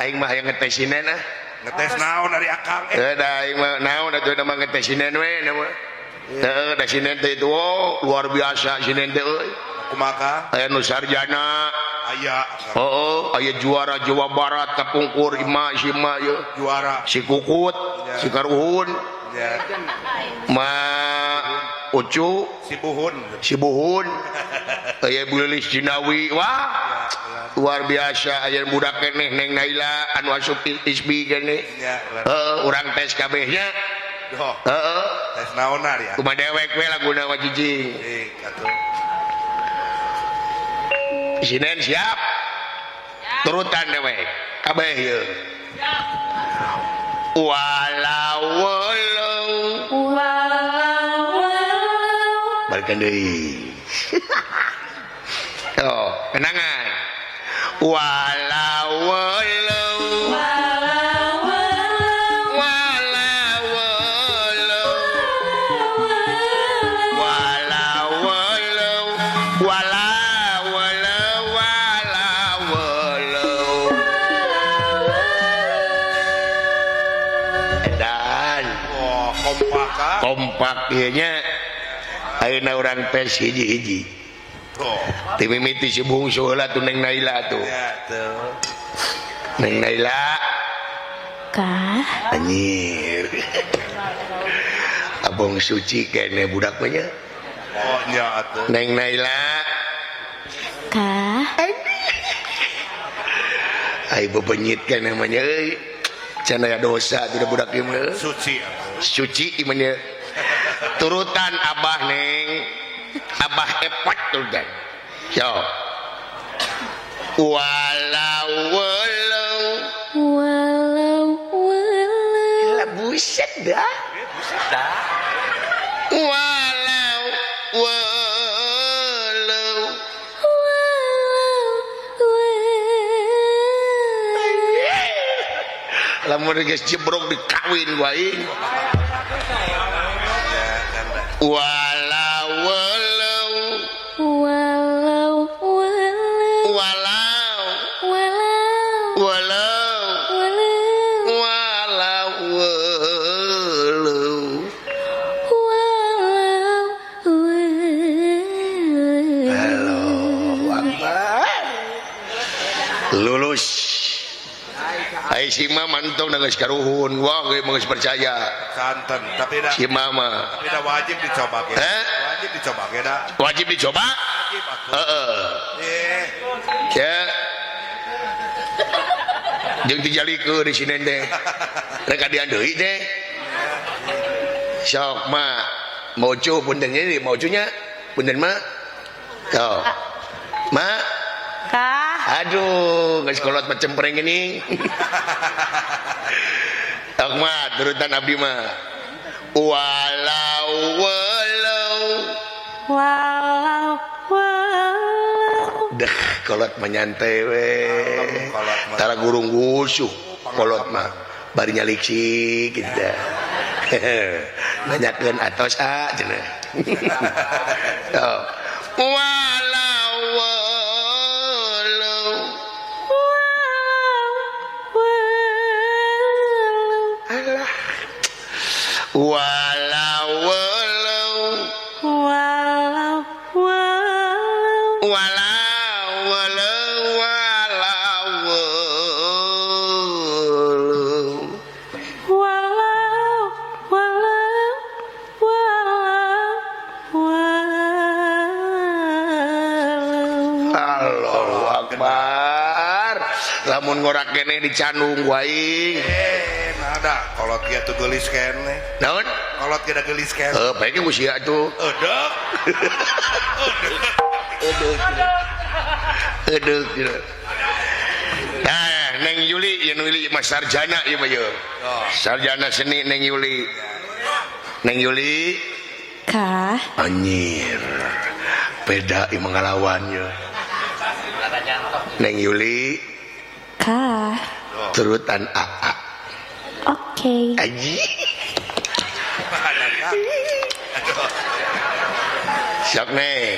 Aing mah hayang ngetes sinen ah. Ngetes naon dari akang? Da aing mah naon atuh mah ngetes sinen we na mah. Teu da sinen teh itu oh, luar biasa sinen teh euy. Kumaha? Aya nu sarjana. Aya. Heeh, aya juara Jawa Barat kapungkur ima si ma ye. Juara. Si Kukut, si Karuhun. Ya. Ma Ucu, si Buhun. Si Buhun. Aya Bu Lilis Jinawi. Wah. Luar biasa aya budak keneh Neng Naila anu asup ISBI keneh. Heeh, urang tes kabeh nya. Heeh. Tes naonan ya. Kumaha dewek we laguna mah cicing. Atuh. Sinen siap. Turutan dewek. Kabeh ieu. Walau walau walau walau balikan deui. Oh, kenangan. Walau walau walau walau walau walau walau walau walau walau walau. Dan oh, kompak kompak ieu nya. Ayeuna urang tes hiji-hiji. Ti mimiti si bungsu heula tuh Neng Naila tuh. Neng Naila. Kah? Anjir. Abong suci kene budak mah nya. Oh nya atuh. Neng Naila. Kah? Ai bebenyit kene mah nya euy. Can aya dosa tuh budak ieu mah. Suci. Suci ieu mah nya. Turutan Abah Neng. Abah epot turutan. Yo. Walau walau walau walau. Lah buset dah. Buset dah. Walau walau walau walau. Lamun geus jebrok dikawin wae. Walau walau walau walau walau walau walau walau walau walau walau. Allahu Akbar. Lulus. Ai si mama entong geus karuhun, wah geus percaya. Santen, tapi da si mama. Tapi da wajib dicoba ge. Wajib dicoba ge da. Wajib dicoba? Wajib atuh. Heeh. Ya. Jeung dijalikeun di sini teh. Rek kadian deui teh. Sok ma, mojo punten nya mojo nya. Punten ma. Sok. Ma. Kah? Aduh, geus kolot mah cempreng geuning. Sok ma, turutan abdi mah. Walau walau walau walau. Deh, kolot mah nyantai we. Tara gurung gusuh kolot mah. Bari nyaliksik kitu teh. Nanyakeun atos a cenah. Sok. Walau walau walau alah. Walau walau walau walau walau walau walau walau walau walau walau. Allahu Akbar. Lamun ngorak keneh dicandung wae. Nah, kolot ge tuh geulis keneh. Naon? Kolot ge da geulis keneh. Heuh, bae ge usia tuh. Eudeuh. Eudeuh. Eudeuh gitu. Nah, Neng Yuli, ieu Yuli mah sarjana ieu mah ieu. Sarjana seni Neng Yuli. Neng Yuli. Kah? Anjir. Beda ieu mah ngalawan ieu. Neng Yuli. Kah? Turutan AA. Oke. Aji. Sok Neng.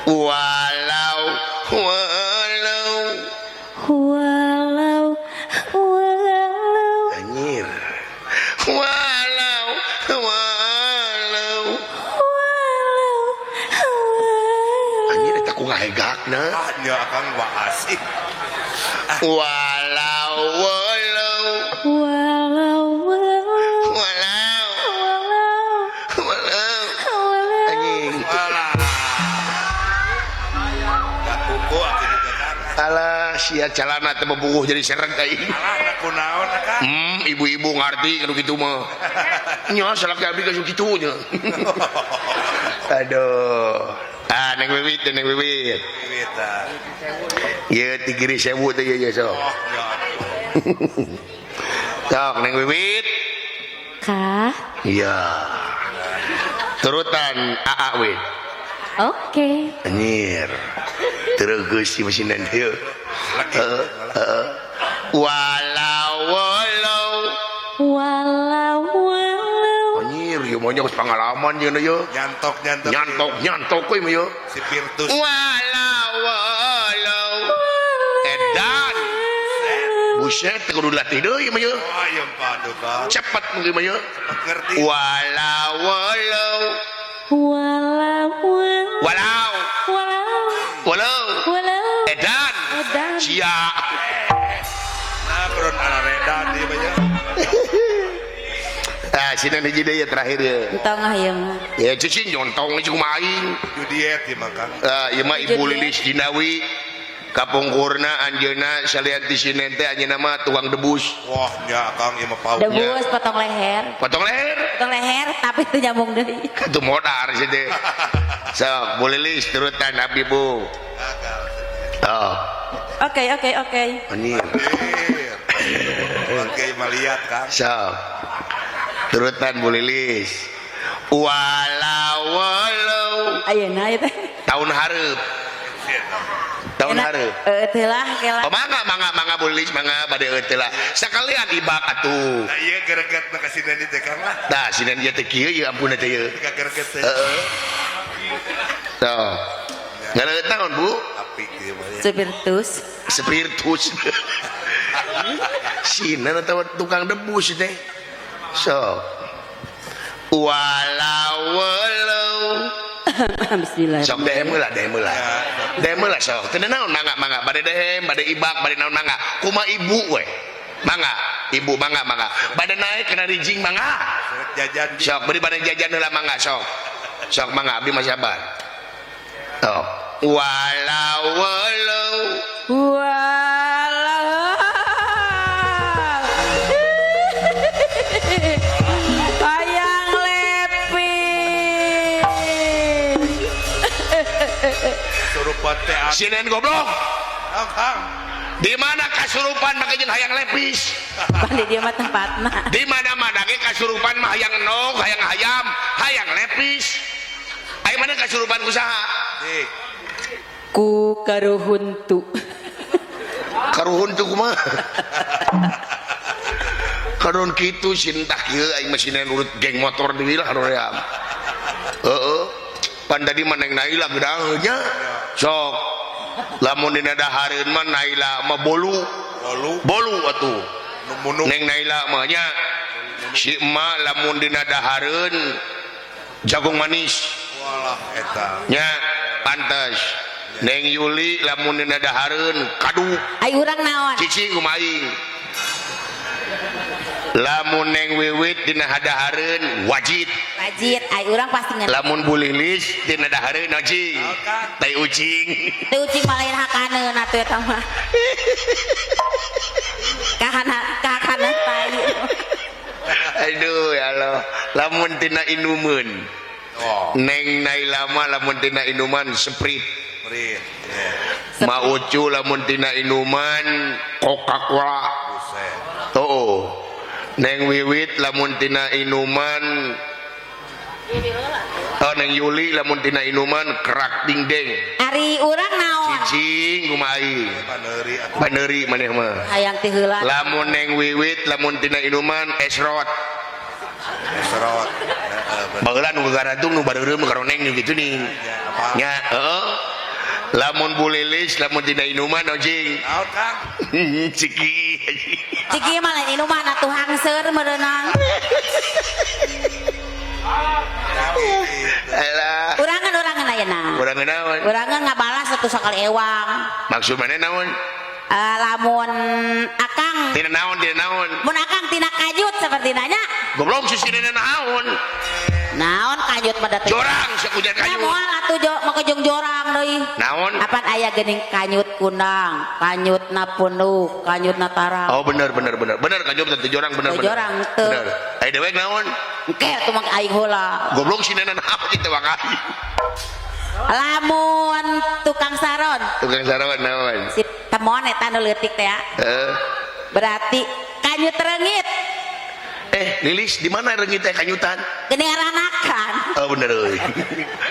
Walau walau walau Nya akang waas. Walau walau Walau walau walau walau walau walau. Anjing. Walah. Gak kuku aku juga kan. Alah sia calana teh bebuguh jadi sereg aing. Alah da kunaon akang. Ibu-ibu ngarti kudu kitu mah. Nya salaki abdi ka kitu nya. Aduh. Ah Neng Wiwit, Neng Wiwit. Wiwit ah. Ieu tigiri sewu teh ieu sok. Oh, ya. Sok Neng Wiwit. Kah? Iya. Turutan AA wit. Oke. Anjir. Teregeus si mesinan ieu. Lagi. Heeh. Walau walau Walau walau. anjir ieu mah geus pangalaman jeung ieu. Nyantok nyantok. Nyantok nyantok we mah ieu. Si Virtus. Walau walau edan. Buset teu kudu dilatih deui ieu mah ieu. Oh, iya padu kan. Cepet mungkin mah ieu. Ngerti. Walau walau Walau walau. walau Walau walau walau. edan. Edan. Sia. Nah, kurun araredan ieu mah nya. Ah, sini hiji deui terakhir ya. Entong ah ieu mah. Ya cicing nyontong cuma kumaha aing. Judiet ieu mah Kang. Ah, ieu mah Ibu Lilis Dinawi kapungkurna anjeunna salian ti sinen teh anjeunna mah tukang debus. Wah, nya Kang ieu mah pau. Debus potong leher. Potong leher. Potong leher tapi teu nyambung deui. Itu modar sih teh. Sok, Bu Lilis turutan abdi Bu. Oh, Oke oke oke. anjir. Oke, maliat Kang. Sok. Turutan Bu Lilis. Walau walau Ayeuna ieu teh. tahun hareup. Tahun hareup. Teu lah kela. Oh mangga mangga mangga Bu Lilis mangga bade eueuh lah. Sakalian ibak atuh. Nah, ieu gereget na ka sinen teh Kang lah. Tah sinen ieu teh kieu ieu ampun teh ieu. Ka gereget teh. Heeh. Tuh. Ngareueut naon Bu? Apik ieu mah. ya. Spiritus. Spiritus. Sinan atau tukang debus teh. So. Walau walau Bismillah. sok dehem heula dehem heula. Dehem heula sok. Teu naon mangga mangga bade dehem, bade ibak, bade naon mangga. Kumaha ibu we. Mangga, ibu mangga mangga. Bade naik kena rijing mangga. Seret jajan di. Sok beri bade jajan heula mangga sok. Sok mangga abdi mah sabar. Sok. Walau walau Walau. Hayang lepi. Surupan teh ah. Sinen goblok. Kang, Kang. Di mana kasurupan make jeung hayang lepis? Pan di dieu mah tempatna. Di mana-mana ge kasurupan mah hayang enog, hayang hayam, hayang lepis. Aya mana kasurupan ku saha? Dik. Ku karuhuntu. Karuhun teu kumaha? Karuhun kitu sin tah kieu aing mah sinen urut geng motor deui lah haroream. Heeh. Pan tadi mah Neng Naila gedaheun nya. Sok. Lamun dina dahareun mah Naila mah bolu. Bolu. Bolu atuh. Numunuk. Neng Naila mah nya. Si emak lamun dina dahareun jagung manis. Walah eta. Nya pantes. Neng Yuli lamun dina dahareun kadu. Ai urang naon? Cici kumaha aing. Lamun Neng Wiwit dina hadahareun wajit. Wajit, ai urang pasti ngeun. Lamun Bu Lilis dina dahareun ucing. Tai ucing. Teu ucing mah lain hakaneun atuh eta mah. Kahana kahakana tai. Aduh ya Allah. Lamun tina inumeun. Oh, Neng Naila mah lamun tina inuman Sprite. Sprite. Yeah. Ma Ucu lamun tina inuman Coca-Cola. Buset. Oh. Neng Wiwit lamun tina inuman oh Neng Yuli lamun tina inuman kerak dingdeng. Ari urang naon? Cicing kumaha aing. Paneuri atuh. Paneuri maneh mah. Hayang ti heula. Lamun Neng Wiwit lamun tina inuman es rot. Es rot. Heeh, bener. Baheula nu garatung nu bareureum karoneng nu kitu nih. Ya, apa? Nya, heeh. Lamun Bu Lilis lamun tina inuman ojing. Naon Kang? Ciki. Ciki mah lain inuman atuh hangseur meureunang. Alah. Urangan urangan ayeuna. Urangan naon? Urangan ngabalas atuh sakali ewang. Maksud maneh naon? Lamun akang tina naon tina naon? Mun akang tina kajut seperti nanya. Goblok sisirina naon? Naon kajut mah da teu. Jorang sakujan Nya kanyut. moal atuh jo maka jeung jorang deui. Naon? Apan aya geuning kanyut kundang, kanyutna punduk, kanyutna tarang. Oh bener bener bener. Bener kanyut teh jorang bener Teu bener. jorang teu. Bener. Aya dewek naon? Engke atuh mah aing heula. Goblok sirina naon kitu wakai. Lamun tukang saron. Tukang saron naon? Si temon eta nu leutik teh ya. Heeh. Berarti kanyut reungit. Lilis di mana reungit teh kanyutan? Geuning aranakan. Oh bener euy.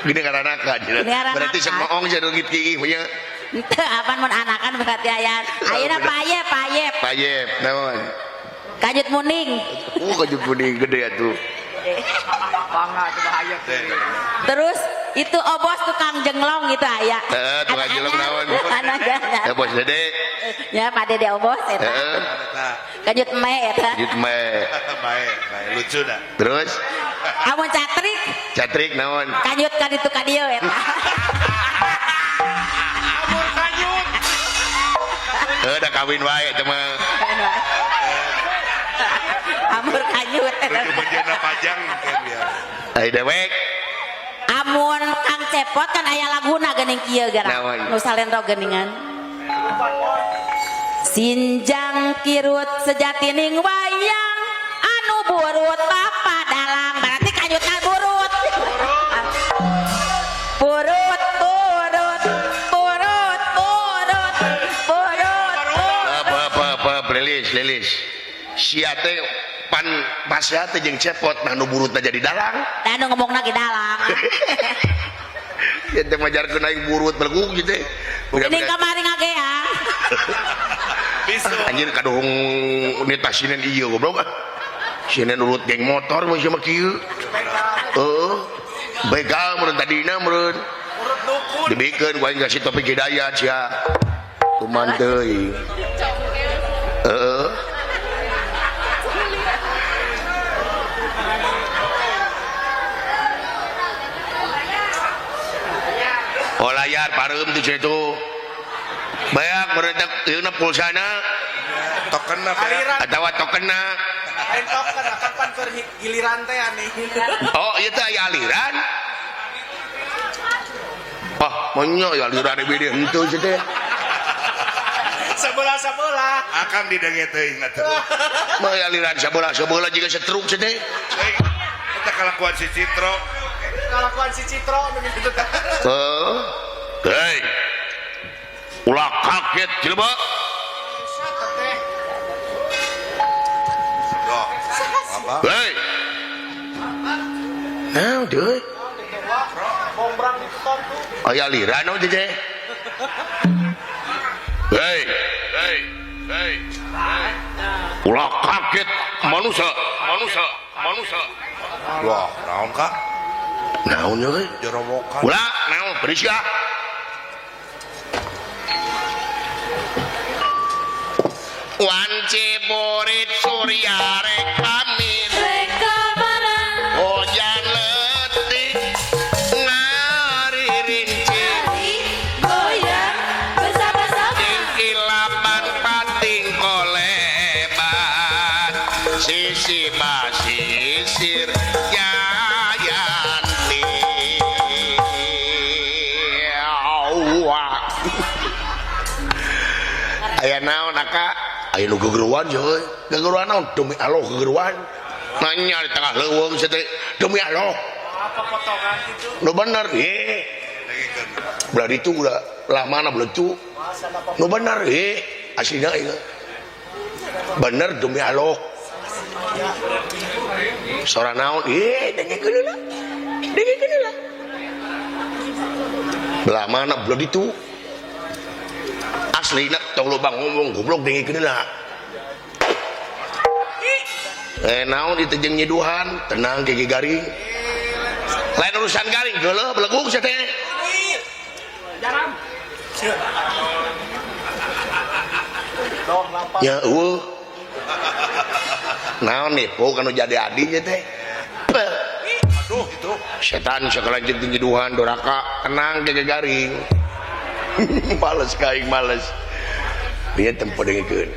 Geuning aranakan. Geuning aranakan. Berarti semoong sia reungit kieu nya. Henteu apan mun anakan berarti aya. Ayeuna payep payep. Payep naon? Kanyut muning. Kanyut muning gede atuh. Bangga tuh bahaya. Terus itu obos tukang jenglong gitu aya. Heeh, tukang jenglong naon? Anu anyar. Ya bos Dede. Ya Pak Dede obos eta. Heeh. Kanyut me eta. Kanyut me. Bae, bae lucu dah. Terus amun catrik. Catrik naon? Kanyut ka ditu ka dieu eta. Amun kanyut. Heuh da kawin wae eta mah. Amur kanyut. Lucu menjana pajang kan biar. Ai dewek. Amun Kang Cepot kan aya laguna geuning kieu gara. Naon? Nu salendro geuningan. Sinjang kirut sejatining wayang anu burut bapa dalang. Berarti kanyutna burut. Burut burut burut burut burut. Apa apa apa lilis lilis. Sia teh pan pasea teh jeung Cepot nah nu burutna jadi dalang. Da nu ngomongna ge dalang. Ya teh majarkeun aing burut belegug gitu teh. Geuning kamari ngageang. Bisu. Anjir kaduhung nita sinen ieu goblok ah. Sinen urut geng motor mah sia mah kieu. Heeh. Begal meureun tadina meureun. Urut dukun. Dibikeun ku aing ka si Topik Hidayat sia. Kuman teuing. Heeh. Oh layar pareum di situ. Bayak meureun teh ieu na pulsana. Tokenna beak. Aliran. Atawa tokenna. Lain token akan pan keur giliran teh aneh. Oh, ieu teh aya aliran. Ah, manya aya aliran bede henteu sih teh. Sebelah-sebelah. Akang didenge teuing atuh. Mah aya aliran sabelah-sabelah jiga setruk sih teh. Eta kalakuan si Citro. Kalakuan si Citro nu kitu teh. Heuh. Hei. Ulah kaget jelema. Apa? Hei. Naon deui? Bombrang di tukang tuh. Aya aliran naon teh? Hei, hei, hei. Ulah kaget manusia, manusia, manusia. Wah, naon Kak? Naon euy? Jorowokan. Ulah, naon berisik ah. Wanci murid surya rek pamit. Rek kamana? Hujan letik ngaririnci. Goyang bersama-sama. Kilapan pating kolebat. Sisi basisir Jayanti. Aya naon aka? Aya nu gegeruan euy. Gegeruan naon? Demi Allah gegeruan. Nanya di tengah leuweung sia teh, demi Allah. Apa potongan gitu? Nu bener ye. Belah ditu ulah lah mana belah itu. Nu bener ye, aslina ieu. Bener demi Allah. Sora naon? Ye, dengekeun heula. Dengekeun heula. Belah mana belah ditu. Aslina tong loba ngomong goblok dengekeun heula. Naon itu jeung nyiduhan, tenang gigi garing. Lain urusan garing, geuleuh belegug sia teh. Jaram. Dong lapar. Ya eueuh. Naon nih, pok anu jadi adinya teh. Aduh itu. Setan sakala jeung nyiduhan doraka, tenang gigi garing. Males ka aing males. Dia tempo dengekeun.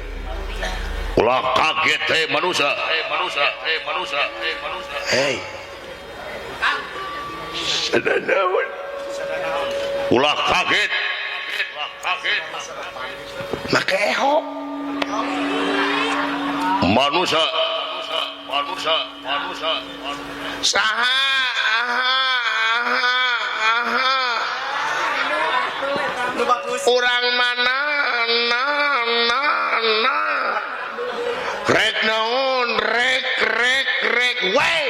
Ulah kaget hei manusia, hei manusia, hei manusia, hei manusia. Hei. Sadanaon. Ulah kaget. Ulah kaget. Make eho. Manusia, manusia, manusia, saha, aha, aha, aha. Urang mana, na, na, na. Rek naon, rek, rek, rek, wey.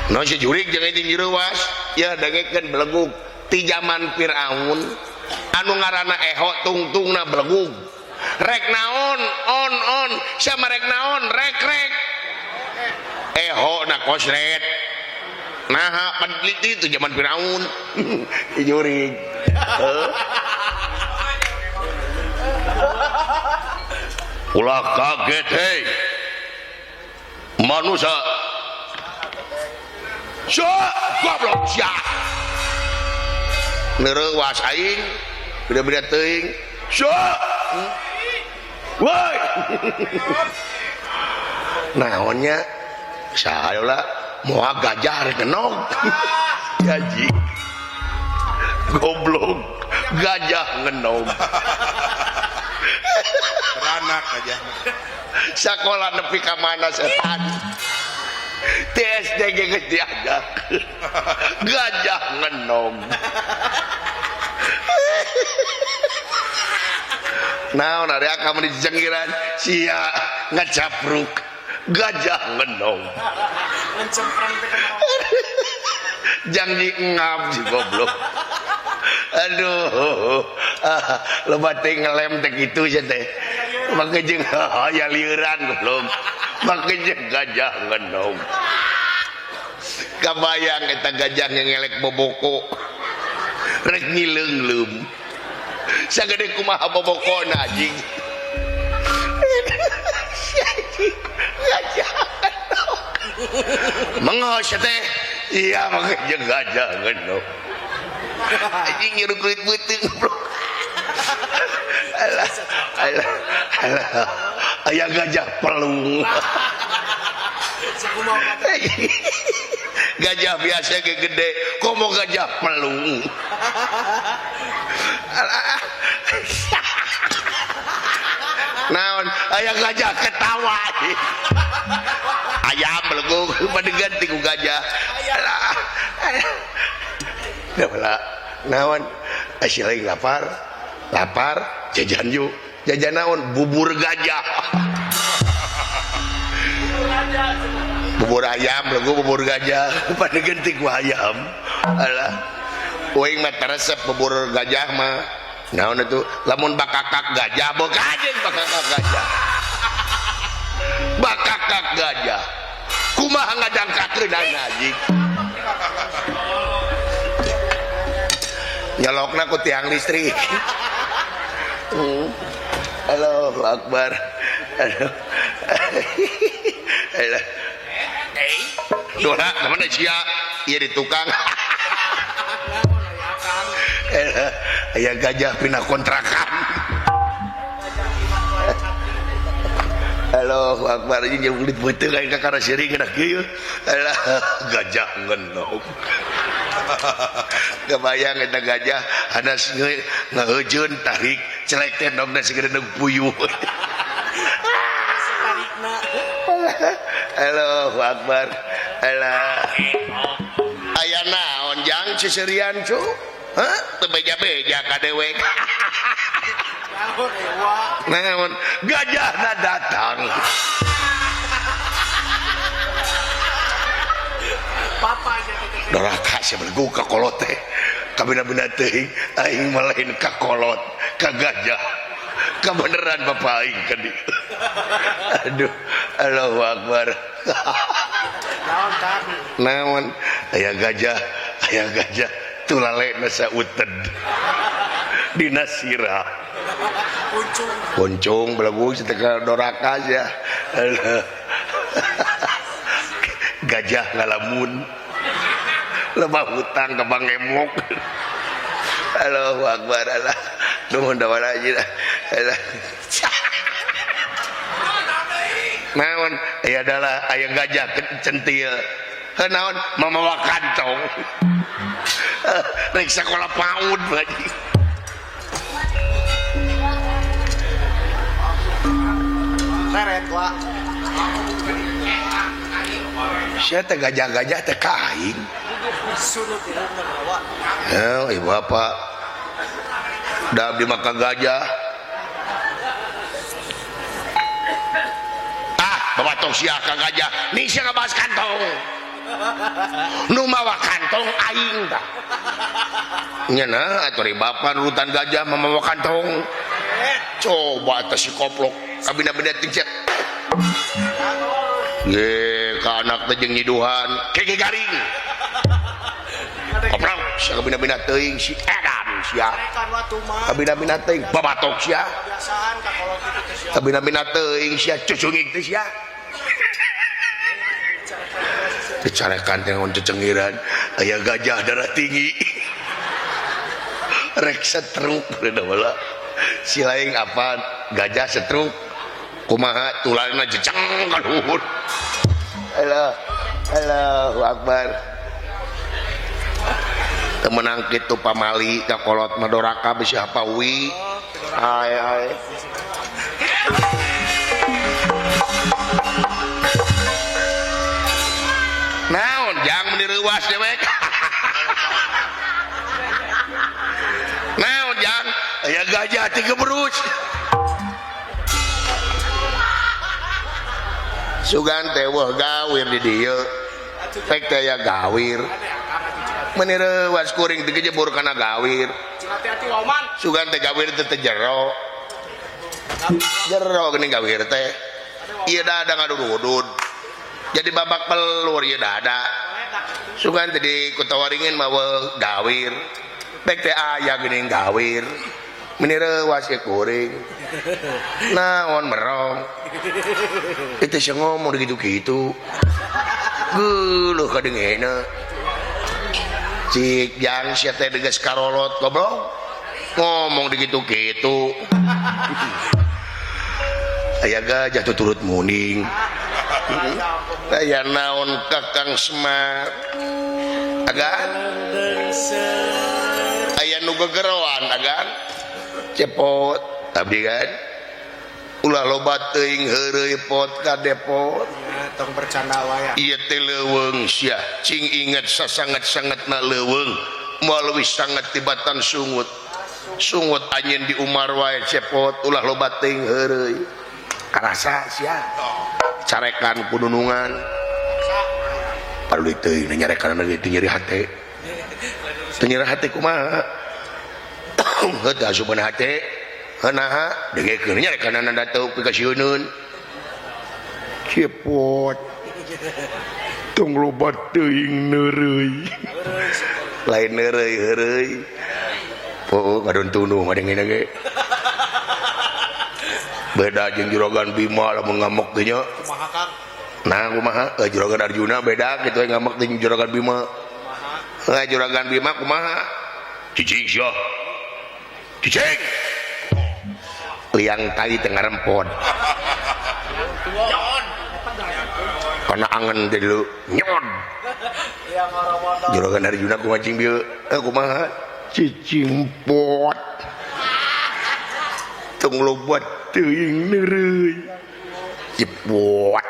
No si jurik jeung anjing direwas, ya dengekeun belegug ti zaman Firaun anu ngaranna eho tungtungna belegug. Rek naon on on sama rek naon rek rek eho na kosret nah peneliti itu zaman Firaun jurik ulah kaget hei manusia sia goblok sia nereuwas aing beda-beda teuing sia. Woi. Naonnya sahayola moal gajah rek ngenog. Gaji. Goblok, gajah ngenog. Beranak gajah. Sakola nepi ka mana setan. TSD ge geus diajak. Gajah ngenog. Naon ari kamu dijenggiran sia ngacapruk gajah ngenog. Jang diengap si goblok. Aduh, loba teh ngelem teh kitu sia teh. Make jeung aya lieuran goblok. Make jeung gajah ngenog. Kabayang eta gajah ngelek boboko. Rek ngileungleum. Sagede kumaha bobokona anjing. Gajah ngenog. Mengos teh. Iya make jeung gajah ngenog. Anjing nyiru kulit beuteung bro. Alah, alah, alah. Aya gajah pelung. Gajah biasa ge gede, komo gajah pelung. Alah. Naon, aya gajah ketawa. Ayam belegug pada ganti ku gajah. Alah. Alah. Naon, asih lagi lapar. Lapar, jajan yuk. Jajan naon? Bubur gajah. Bubur ayam, lagu bubur gajah. Pada ganti ku ayam. Alah. Uing mah resep bubur gajah mah. Naon itu? Lamun bakakak gajah, boga jeung bakakak gajah. Bakakak gajah. Kumaha ngadangkakeun anjing. Nyelokna ku tiang listrik. Allahu Akbar. Aduh. Alah. Dora, kemana sia? Ieu di tukang. Aya gajah pindah kontrakan. Allahu Akbar, ini jeung kulit beuteung aing ka karaseuring geuna kieu. Alah, gajah ngenog. Kebayang eta gajah hanas ngeujeun tarik celek teh ndogna sagede ndog puyuh. Allahu Akbar. Alah. Aya naon jang seserian cu? Hah? Teu beja-beja ka dewek. Naon? Gajahna datang. Doraka sia belegug ka kolot teh. Kabina-bina teuing aing mah lain ka kolot, ka gajah. Kabeneran bapak aing ka dieu. Aduh, Allahu Akbar. Naon? Aya gajah tulalena sauted. Dina sirah. Kuncung belegug sateka doraka sia. Gajah ngalamun. Lebah hutang ke Bang Emok. Allahu akbar Allah. Nuhun da wala aja. Naon aya adalah aya gajah centil. Heuh naon mamawa kantong. Rek sakola PAUD lagi. Reret wa. Sia teh gajah-gajah teh ka aing. Sunut irungna wa. Heuh ibu bapak. Da abdi mah ka gajah. Ah, babatok sia ka gajah. Nih sia ngabahas kantong. Nu mawa kantong aing tah. Nya nah atuh ri bapa nurutan gajah mamawa kantong. Coba teh si koplok kabina-bina teh sia. Ye, ka anak teh jeung nyiduhan, keke garing. Koplok sia kabina-bina teuing si edan sia. Kabina-bina teuing babatok sia. Kabina-bina teuing sia cucungig teh sia. Dicarekan teh ngon cecengiran, aya gajah darah tinggi. Rek setruk da wala. Si lain apa gajah setruk kumaha tulangna jejeng ka luhur. Allah, Allahu Akbar. Teu meunang kitu pamali ka kolot mah doraka bisi hapawi. Ai ai. Naon jang meuni reuas dewek. Naon jang aya gajah tiga berus. Sugan teh weuh gawir di dieu. Pek teh aya gawir. Meuni reuas kuring teh jebur kana gawir. Sugan teh gawir teh teh jero. Jero geuning gawir teh. Ieu dada ngadudud. Jadi babak pelur ieu dada. Sugan teh di Kutawaringin mah weuh gawir. Pek teh aya geuning gawir. Meuni reuas ge kuring. Naon merong. Itu sih ngomong gitu-gitu. Geuleuh kadengena. Cik jang sia teh deges karolot goblok. Ngomong gitu-gitu. Aya gajah tuturut muning. Aya naon Kakang Semar. Agan. Aya nu gegeroan agan. Cepot abdi kan. Ulah loba teuing heureuy pot ka depot. Tong bercanda wae. Ieu teh leuweung sia, cing inget sasanget-sangetna leuweung, moal leuwih sanget tibatan sungut. Sungut anjeun di umar wae cepot, ulah loba teuing heureuy. Karasa sia. Carekan kununungan. Paduli teuing nyarekan teu nyeri hate. Teu nyeri hate kumaha? Heuh teh asupan hate. Heuh naha dengekeun nyarekanana da teu pikasieuneun. Cepot. Tong loba teuing neureuy. Lain neureuy heureuy. Poho ngadon tunduh ngadengena ge. Beda jeung Juragan Bima lamun ngamuk teh nya. Kumaha Kang? Nah kumaha? Juragan Arjuna beda kitu we ngamuk jeung Juragan Bima. Kumaha? Juragan Bima kumaha? Cicing sia. Cicing. Liang tai teh ngarempon. Kana angen teh dulu nyon. Juragan Arjuna kumaha cing bieu? Kumaha? Cicing pot. Tong loba teuing neureuy. Cepot.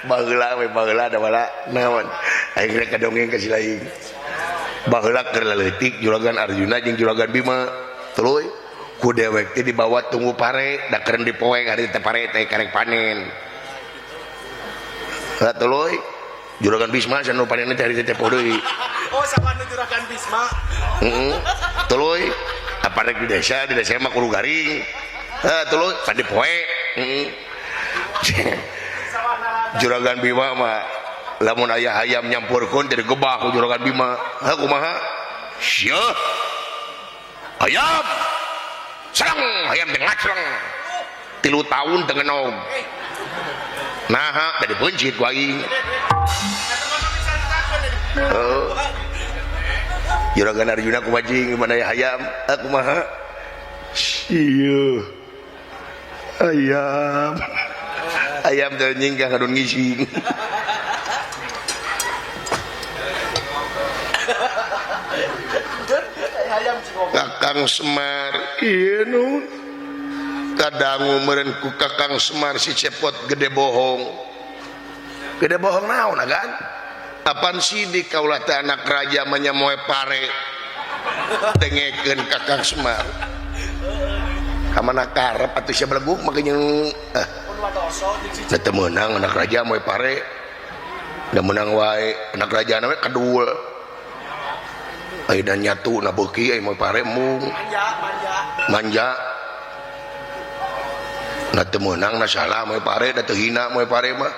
Baheula we baheula da bala naon. Aing rek kadongeng ka si lain. Baheula keur leutik Juragan Arjuna jeung Juragan Bima. Tuluy ku dewek teh dibawa tunggu pare da keur dipoeng hari teh pare teh karek panen. Heuh tuluy Juragan Bisma anu panen teh hari teh poe deui. Oh sama nu Juragan Bisma. Heeh. Tuluy apa rek di desa mah kudu garing. Heuh tuluy pan dipoe. Heeh. Juragan Bima mah lamun aya hayam nyampurkeun teh digebah ku Juragan Bima. Heuh kumaha? Sia. Hayam. Serang hayam teh ngacreng. 3 tahun teu ngenog. Naha tadi bencit ku aing. Juragan Arjuna kumaha jing mana ya hayam kumaha ieu ayam ayam teh nyingkah kadon ngising Kakang Semar ieu nu kadangu meureun ku Kakang Semar si Cepot gede bohong gede bohong naon agan apan sidik kaulah teh anak raja mah nya moe pare dengekeun Kakang Semar ka mana karep atuh sia beleguk mah jeung teu meunang anak raja moe pare da meunang wae anak raja na we kadul ayeuna nyatu na beuki aya moe pare mung manja na teu meunang na salah moe pare da teu hina moe pare mah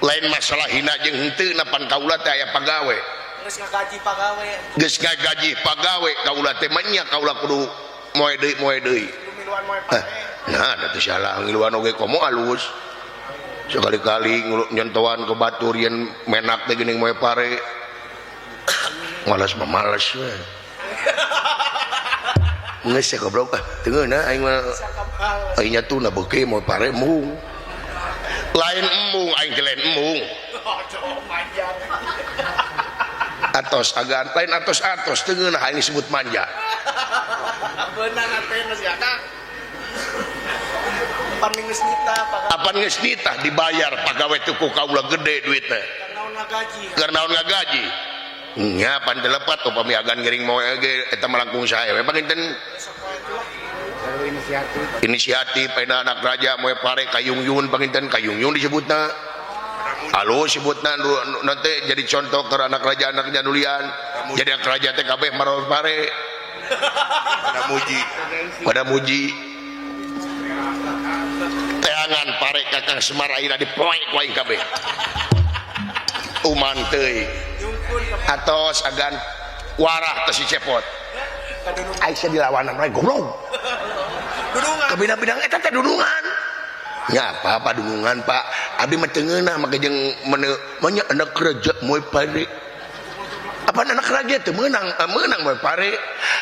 lain masalah hina jeung henteu na pan kaula teh aya pagawe geus ngagaji pagawe geus ngagaji pagawe kaula teh mah nya kaula kudu moe deui nah da teu salah ngiluan oge komo alus sekali-kali nyontoan ke batur yen menak teh geuning moe pare malas mah malas we geus ya goblok ah teu ngeunah aing mah aing nyatu na beuki moe pare embung lain embung aing teh lain embung atos agan lain atos-atos teu ngeunah aing disebut manja beunang atuh geus ya Kang pan geus nitah apan geus nitah dibayar pagawe teh ku kaula gede duitna keur naon ngagaji nya pan teu lepat upami agan gering moe ge eta mah langkung sae we panginten inisiatif ayeuna anak raja moe pare kayungyun panginten kayungyun disebutna alus sebutna nanti jadi contoh ke anak raja anak janulian jadi anak raja teh kabeh maro pare pada muji teangan pare Kakang Semar ayeuna dipoe ku aing kabeh uman teuing atos agan warah teh si Cepot Aisyah dilawanan wae goblok kabina-bidang eta teh dudungan nya apa-apa dunungan Pak abdi mah teu ngeunah make jeung menya anak raja moe pare apa anak raja teu meunang meunang moe pare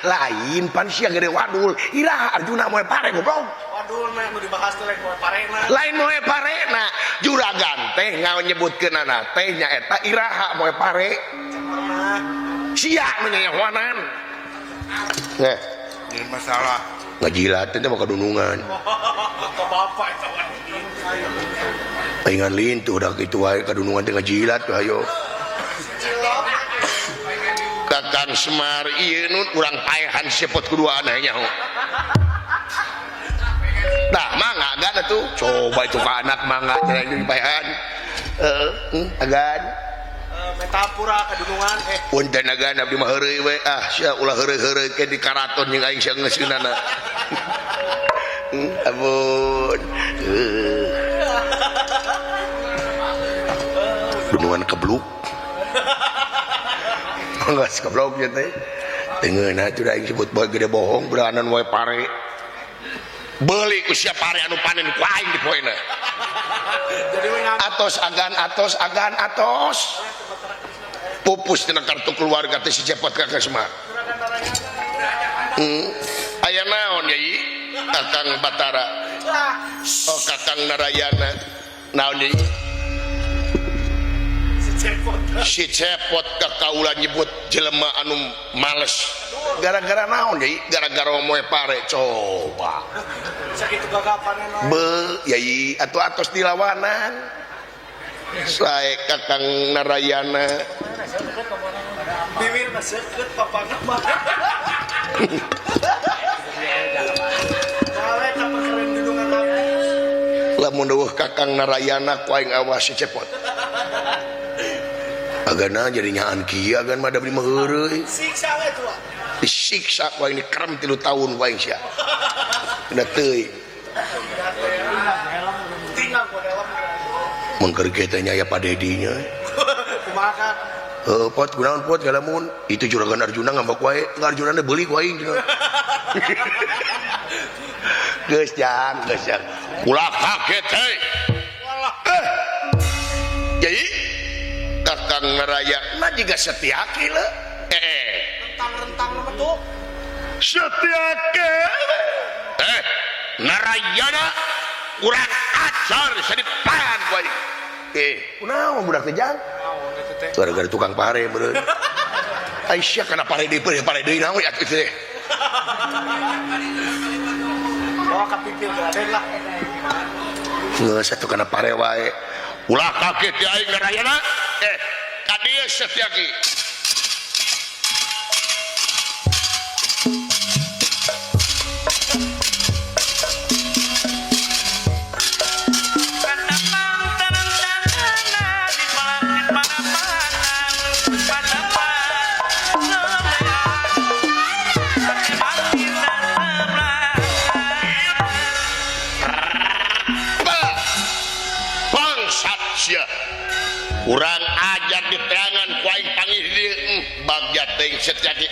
lain pan sia gede wadul iraha Arjuna moe pare goblok wadul mah nu dibahas teh lain moe parena lain moe parena juragan teh nganyebutkeunana teh nyaeta iraha moe pare sia nu nyahoanan neh jeung masalah ngajilat teh mah kadunungan bapak eta aingan lintuh dah kitu wae kadunungan teh ngajilat tuh ayo Kakang Semar ieu nu urang paehan sepot kedua aneh nyaho tah mangga agan atuh coba itu ka anak mangga cenah dipaehan heeh agan metapura kadunungan punten agan abdi mah heureuy we ah sia ulah heureuy-heureuy ke di karaton jeung aing sia ngeuseunana ampun dunungan kebluk geus keblok nya teh teu ngeunah atuh aing sebut bae gede bohong beranan wae pare beuli ku sia pare anu panen ku aing di poena atos agan atos agan atos pupus tina kartu keluarga teh si Cepot Kakang Semar aya naon yai Kakang Batara oh Kakang Narayana naon yai si Cepot ka kaula nyebut jelema anu males gara-gara naon yai gara-gara moe pare coba sakitu gagapanan be yai atuh atos dilawanan sae Kakang Narayana bibir mah seukeut papana mah lamun eueuh Kakang Narayana ku aing awas si Cepot agana jadi nyaan kieu agan mah da beli mah heureuy siksa we tuh disiksa ku aing dikerem 3 tahun ku aing sia da teuing mengker kieu teh nya aya Pak Dedi nya kumaha Kang heuh pot kunaon pot ngalamun itu juragan Arjuna ngambek wae Arjuna teh beuli ku aing cenah geus jang geus jang ulah kaget hei jadi Kakang Narayana jiga Setiaki leuh rentang-rentang Kitu Setyaki Narayana kurang ajar sedipan ku aing. Kunaon budak teh jang? Gara-gara tukang pare meureun. Aisyah kana pare deui pare deui naon atuh teh. Bawa ka pipil geraden lah. Geus atuh kana pare wae. Ulah kaget ya aing Narayana. Ka dieu Setyaki. Kurang ajar di teangan ku aing panggih di dieu bagja teuing Setyaki.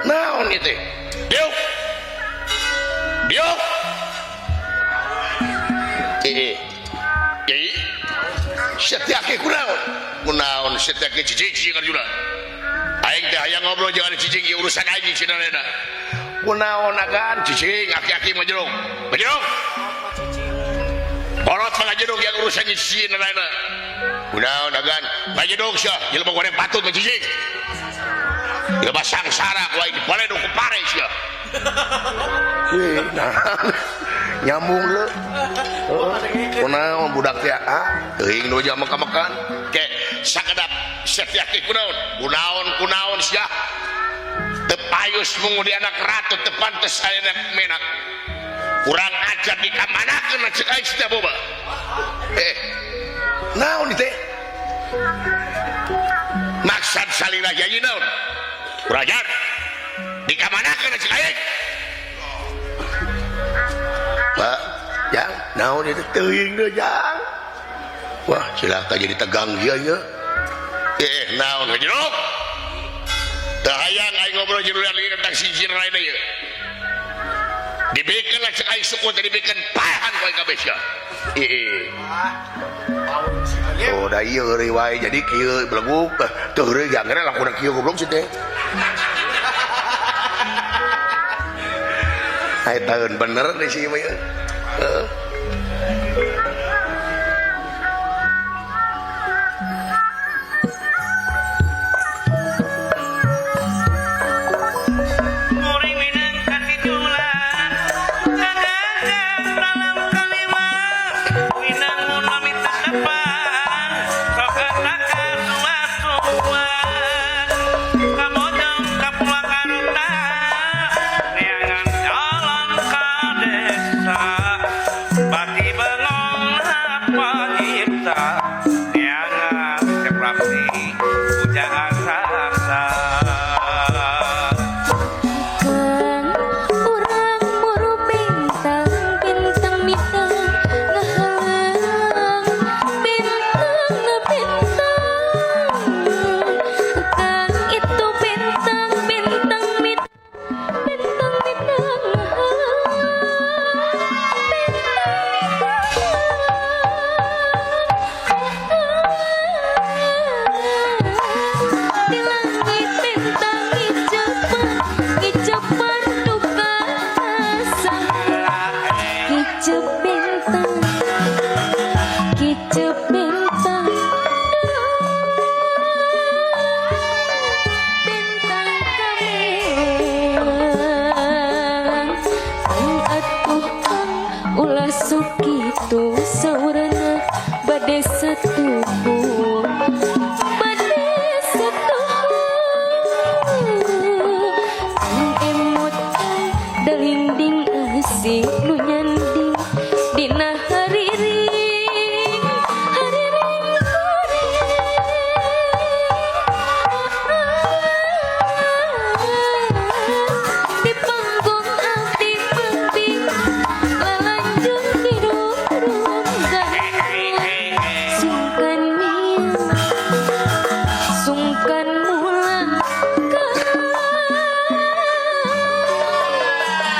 Naon ieu teh? Diuk. Diuk. Yai. Setyaki kunaon? Kunaon Setyaki cicing Arjuna? Aing teh hayang ngobrol jeung cicing ieu urusan aing cenah. Kunaon agan cicing aki-aki majeruk. Majeruk. Borot mah ngajedog yang urusan cicing lainna. Kunaon agan ngajedog sia jelema goreng patut mah cicing. Jelema sangsara ku aing dipaledog ku pare sia. Nah, nyambung leu. Kunaon budak teh ah teuing nu jam makan-makan. Ke sakedap Setyaki kunaon? Kunaon kunaon sia. Tepayus mungudi anak ratu tepantes anak menak kurang ajar dikamanakeun cek aing sia boba. Naon teh maksad salira yayi naon kurang ajar dikamanakeun cek aing. Pak jang naon itu teuing deui jang. Wah cilaka jadi tegang ieu ye. Naon ngejrok. Teu hayang aing ngobrol jeung urang ieu tentang si lain ieu. Dibikeun lah cek aing suku teh dibikeun paehan ku aing kabeh sia. Oh da ieu heureuy wae jadi kieu beleguk teu heureuy jangena lakuna kieu goblok si teh. Aya taeun bener di si ieu. Heeh.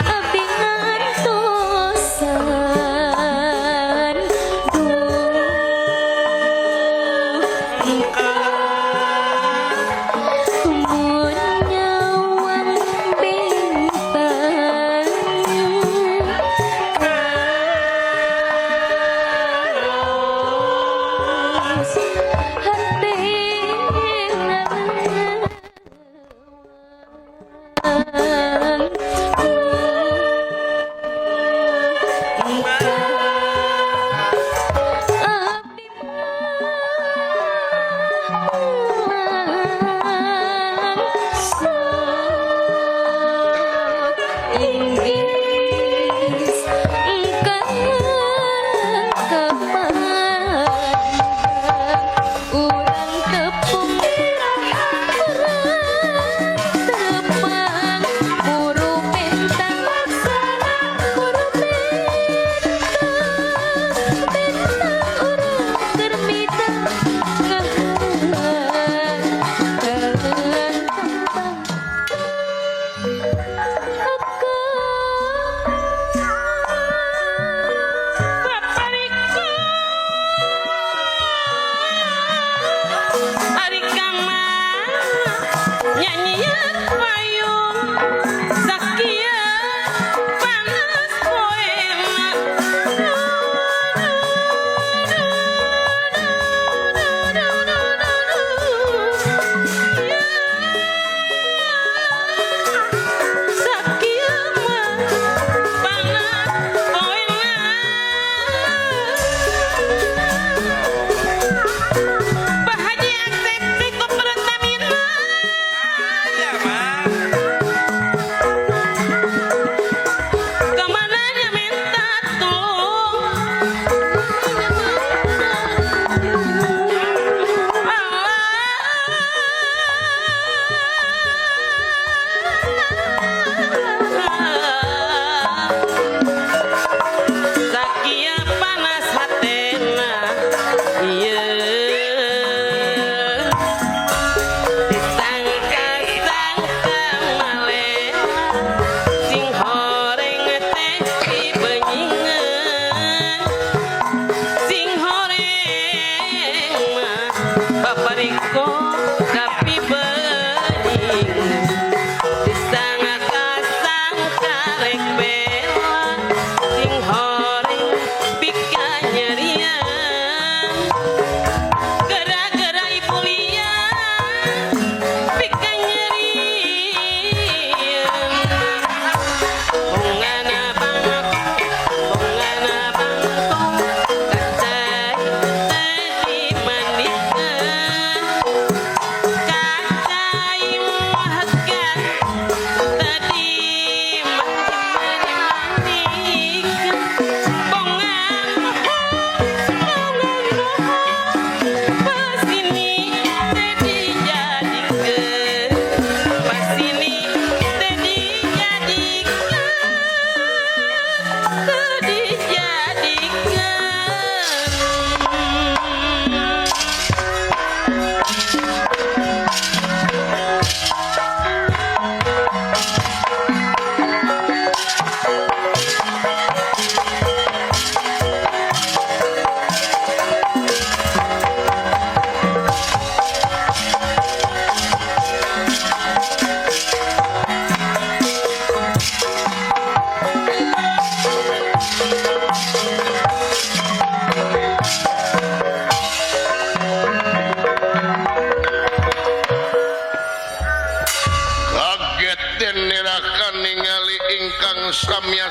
Abdi ngantos.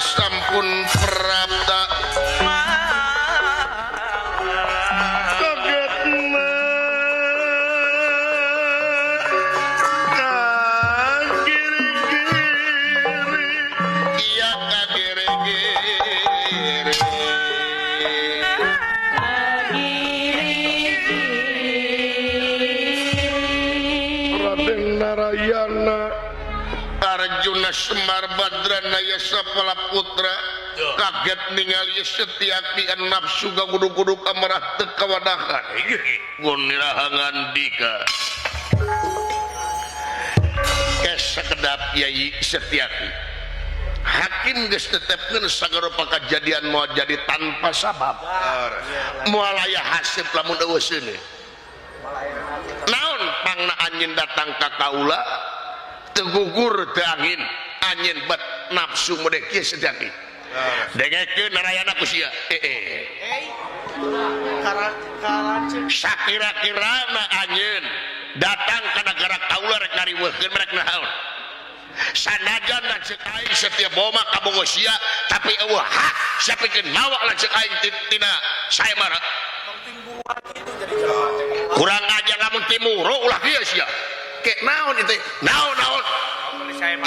sampun prapta kagetna kagiri-giri iya kagiri-giri Raden Narayana Arjuna Semar Badrana Yasa Putra kaget ningali Setyaki nafsu gagudug-gudug amarah teu kawadahan guniraha ngandika kes sakedap Yai Setyaki hakim geus tetepkeun sagara kajadian moal jadi tanpa sabab moal aya hasib lamun eueuh seuneu naon pangna anjeun datang ka kaula teu gugur teu angin anjeun bet nafsu modeh kieu Setyaki dengekeun Narayana ku sia sakira-kirana anjeun datang ka nagara kaula rek ngariweuhkeun rek naon sanajan lanceuk aing Setia Boma kabogoh sia tapi eueuh hak sapikeun mawa lanceuk aing tina saemara kurang ajar lamun timuru ulah kieu sia ke naon itu naon naon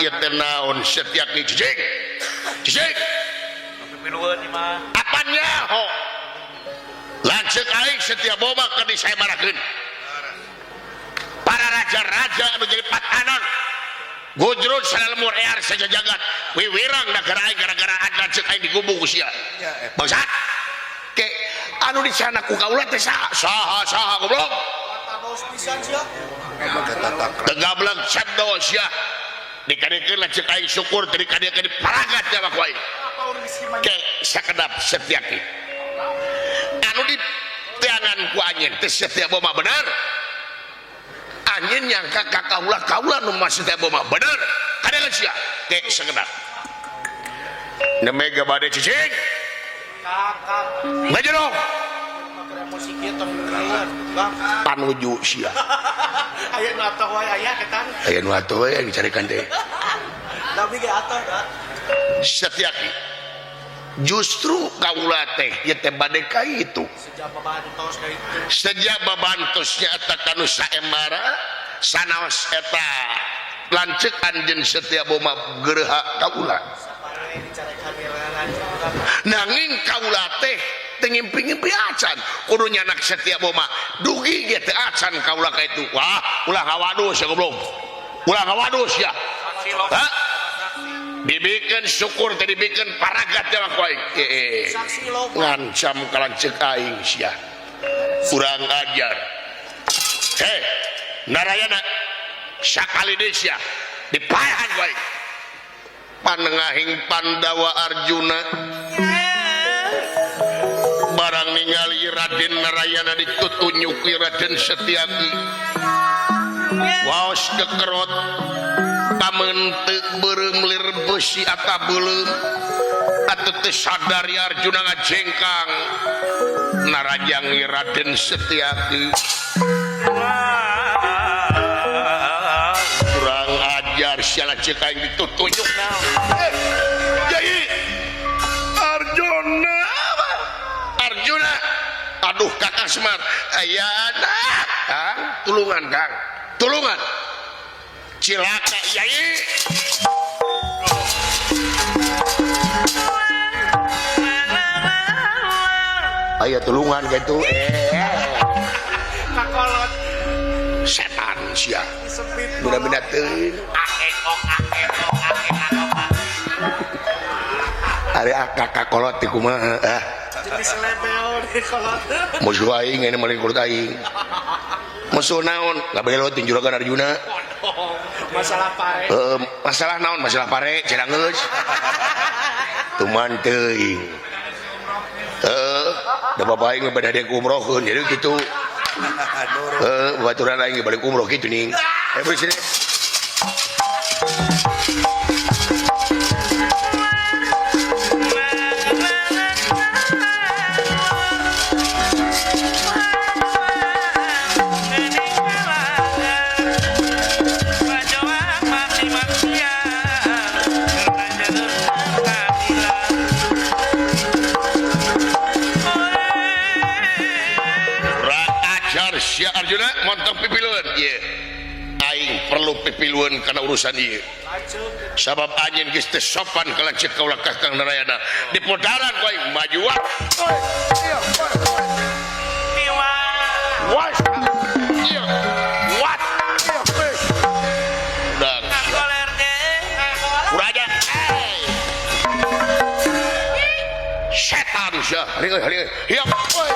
ieu teh naon Setyaki cicing cicing apan nyaho lanceuk aing Setia Boma keur disaemarakeun para raja-raja anu jadi patanon gujrut salemur ear sajajagat wiwirang nagara aing gara-gara lanceuk aing digubung ku sia bangsat ke anu disana ku kaula teh saha saha goblok tegableg sabdo sia dikadekeun lanceuk aing syukur teu dikadekeun paragat jawab ku aing ke sakedap Setyaki anu diteangan ku anjeun teh Setia Boma bener anjeun nyangka ka kaula kaula nu mah Setia Boma bener kadekeun sia ke sakedap nemega bade cicing ngajero panuju sia aya nu atoh wae aya ketan aya nu atoh wae dicarikan teh tapi ge atoh da Setyaki justru kaula teh ieu teh bade ka itu sejak babantosnya eta kanu saembara sanaos eta lanceuk anjeun Setia Boma geureuha kaula nanging kaula teh teu ngimpi-ngimpi acan kudu nyanak Setia Boma dugi ge teu acan kaula ka itu wah ulah ngawadus ya goblok ulah ngawadus ya ha dibikeun syukur teh dibikeun paragat jawab ku aing ngancam ka lanceuk aing sia kurang ajar heh Narayana sakali deui sia dipaehan ku aing panengahing Pandawa Arjuna barang ningali Raden Narayana ditutunyuk Raden Setyaki waos kekerot pamenteuk beureum lir beusi ata beuleum atuh teu sadar Arjuna ngajengkang narajang Raden Setyaki kurang ajar sia lanceuk aing ditutunyuk Yai Arjuna Arjuna aduh Kakang Semar aya anak Kang tulungan Kang tulungan cilaka Yai aya tulungan gitu kakolot setan sia benda-benda teuing ari akak kakolot teh kumaha ah jenis lebel di kolot musuh aing ini maling kurut aing musuh naon ngabelo ting juragan Arjuna masalah pare masalah naon masalah pare cenah geus tuman teuing da bapak aing bade hadiah umrohkeun jadi kitu baturan aing balik umroh kitu ning sini Arjuna montong pipilueun ieu aing perlu pipilueun kana urusan ieu sabab anjeun geus teu sopan ka lanceuk kaula Kakang Narayana dipodaran ku aing maju wat was ieu wat udah kuraja setan sia hari euy hiap euy.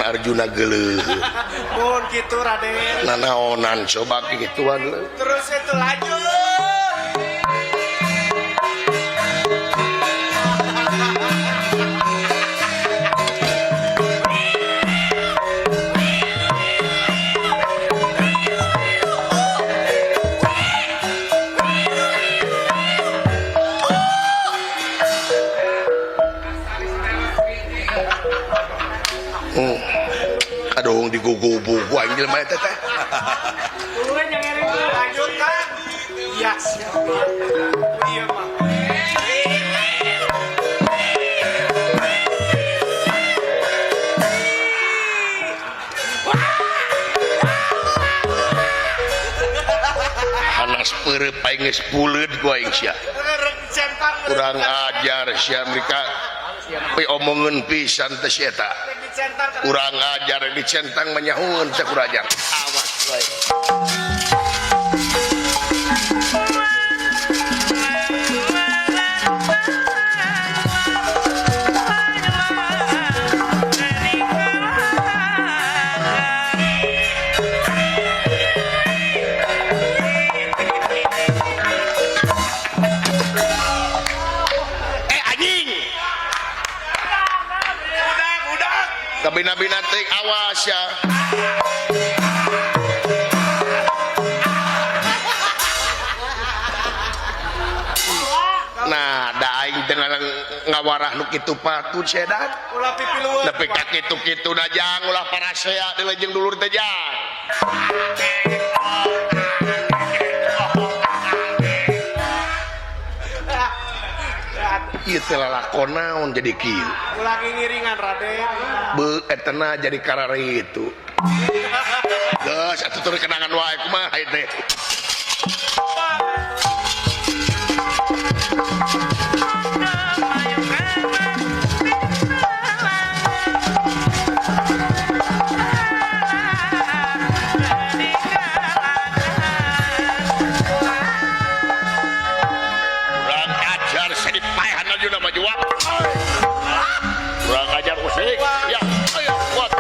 Arjuna geuleuh. Mun kitu Raden. Nanaonan coba kituan leuh. Terus itu lanjut. Aduh digugubu aing jelema eta teh. Lanjut Kang. Iya siap. Iya mah. Hanas peureup aing geus puleud ku aing sia. Kurang ajar sia mereka piomongeun pisan teh si eta. Kurang ajar dicentang menyahueun teh kurang ajar. Awas wae. Kabina-bina teh awas ya. Nah, da aing teh ngawarah nu kitu patut sedan. Ulah pipilueun. Nepi ka kitu-kitu da jang ulah parasea di leujeung dulur teh jang. Ieu teh lalakon naon jadi kieu. Ulah ngiringan Raden. Beuh etana jadi karare itu. Geus atuh tur kenangan wae kumaha ieu teh. Kurang ajar sedi paehan Arjuna maju wak. Kurang ajar usik. Ya, ayo kuat.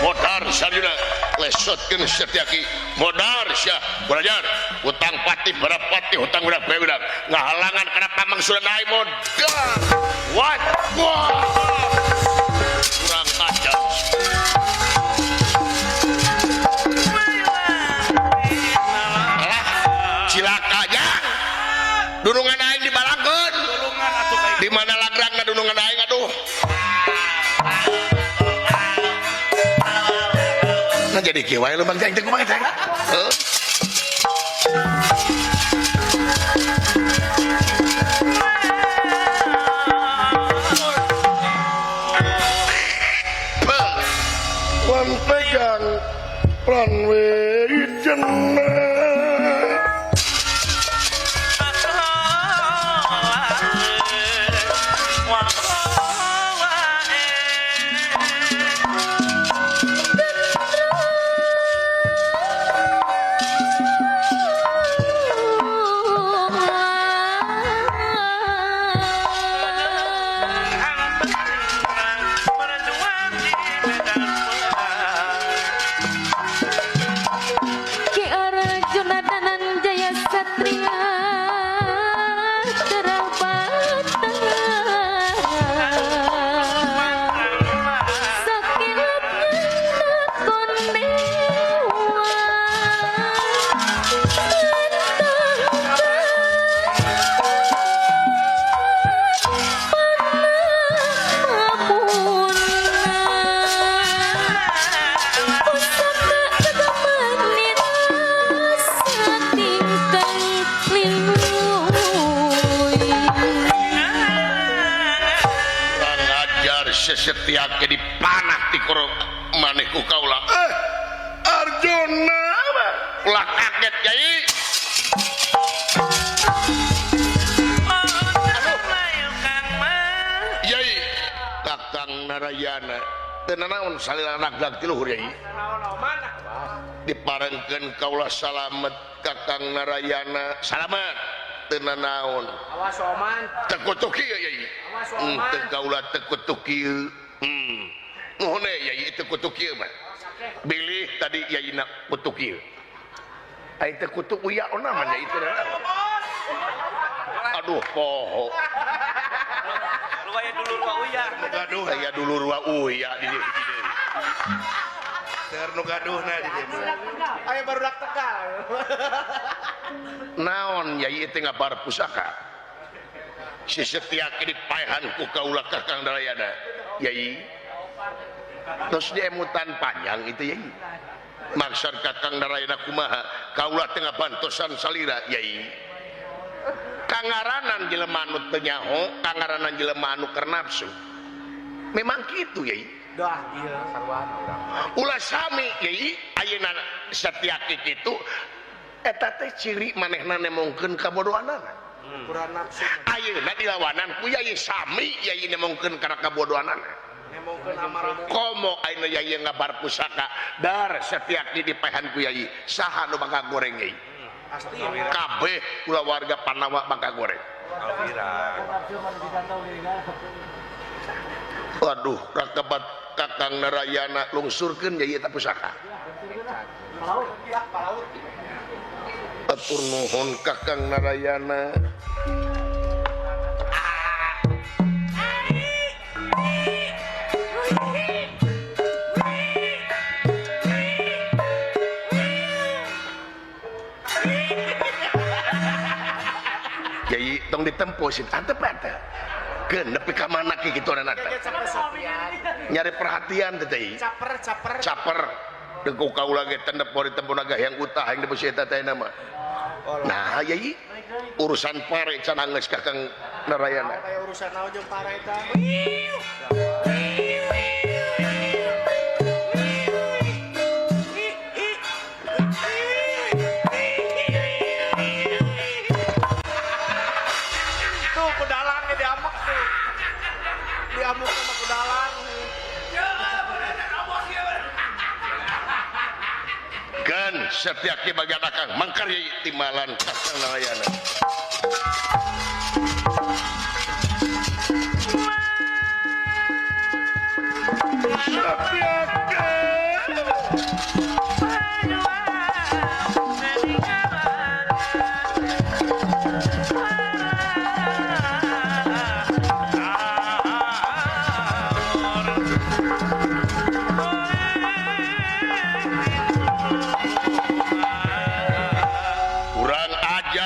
Modar Sarjuna lesotkeun Setyaki. Modar sia kurang ajar. Hutang pati barapati hutang budak budak ngahalangan kana pamangsudan aing modar. Wat. Wah. Kurang ajar. Alah, cilaka jang. Dunungan aing dibalangkeun. Di mana lagrangna dunungan aing aduh. Nah jadi kieu wae leumpang teh kumaha teh. Heuh. Wan pegang pran wijena. Setyaki dipanah ti korok maneh ku kaula. Arjuna ulah kaget Yai. Yai Kakang Narayana teu nanaon salila nagdag ti luhur Yai. Diparengkeun kaula salamet Kakang Narayana salamet teu nanaon. Awas oman. Teu kutuk ieu Yai. Teu kaula teu kutuk ieu. Nuhun Yai teu kutuk ieu mah. Bilih tadi Yai na kutuk ieu. Ai teu kutuk uya ona mah Yai teu nanaon. Aduh poho. Aya dulur wa uya. Gaduh aya dulur wa uya di dieu. Seur nu gaduhna di dieu. Aya barudak Tegal. Naon Yai teh ngabar pusaka. Si Setyaki dipaehan ku kaula Kakang Narayana. Yai. Terus diemutan panjang itu Yai. Maksud Kakang Narayana kumaha? Kaula teh ngabantosan salira Yai. Kangaranan jelema anu teu nyaho, kangaranan jelema anu keur nafsu. Memang kitu Yai. Dah ieu sarua urang. Ulah sami Yai, ayeuna Setyaki kitu eta teh ciri manehna nemongkeun kabodohanana. Kurang nafsu. Ayeuna dilawanan ku Yai sami Yai nemongkeun kana kabodohanana. Nemongkeun amarah. Komo ayeuna Yai ngabar pusaka, dar Setyaki dipaehan ku Yai, saha nu bakal goreng Yai? Pasti kabeh kulawarga Pandawa bakal goreng. Waduh, rakabat Kakang Narayana lungsurkeun Yai eta pusaka. Atur nuhun Kakang Narayana. Yai tong ditempo sih, antep eta. Keun nepi ka mana ki kitu anana teh. Nyari perhatian teh Yai. Caper caper. Caper. Deku kaula ge teu nepo ditempo naga yang utah yang dibeus eta teh nama. Nah Yai urusan pare can anggeus Kakang Narayana. Kayak urusan naon jeung pare eta. Tuh kudalangnya diamuk tuh. Diamuk sama kudalang. Kan Setyaki bagian akang mangkar Yai timbalan Kakang Narayana.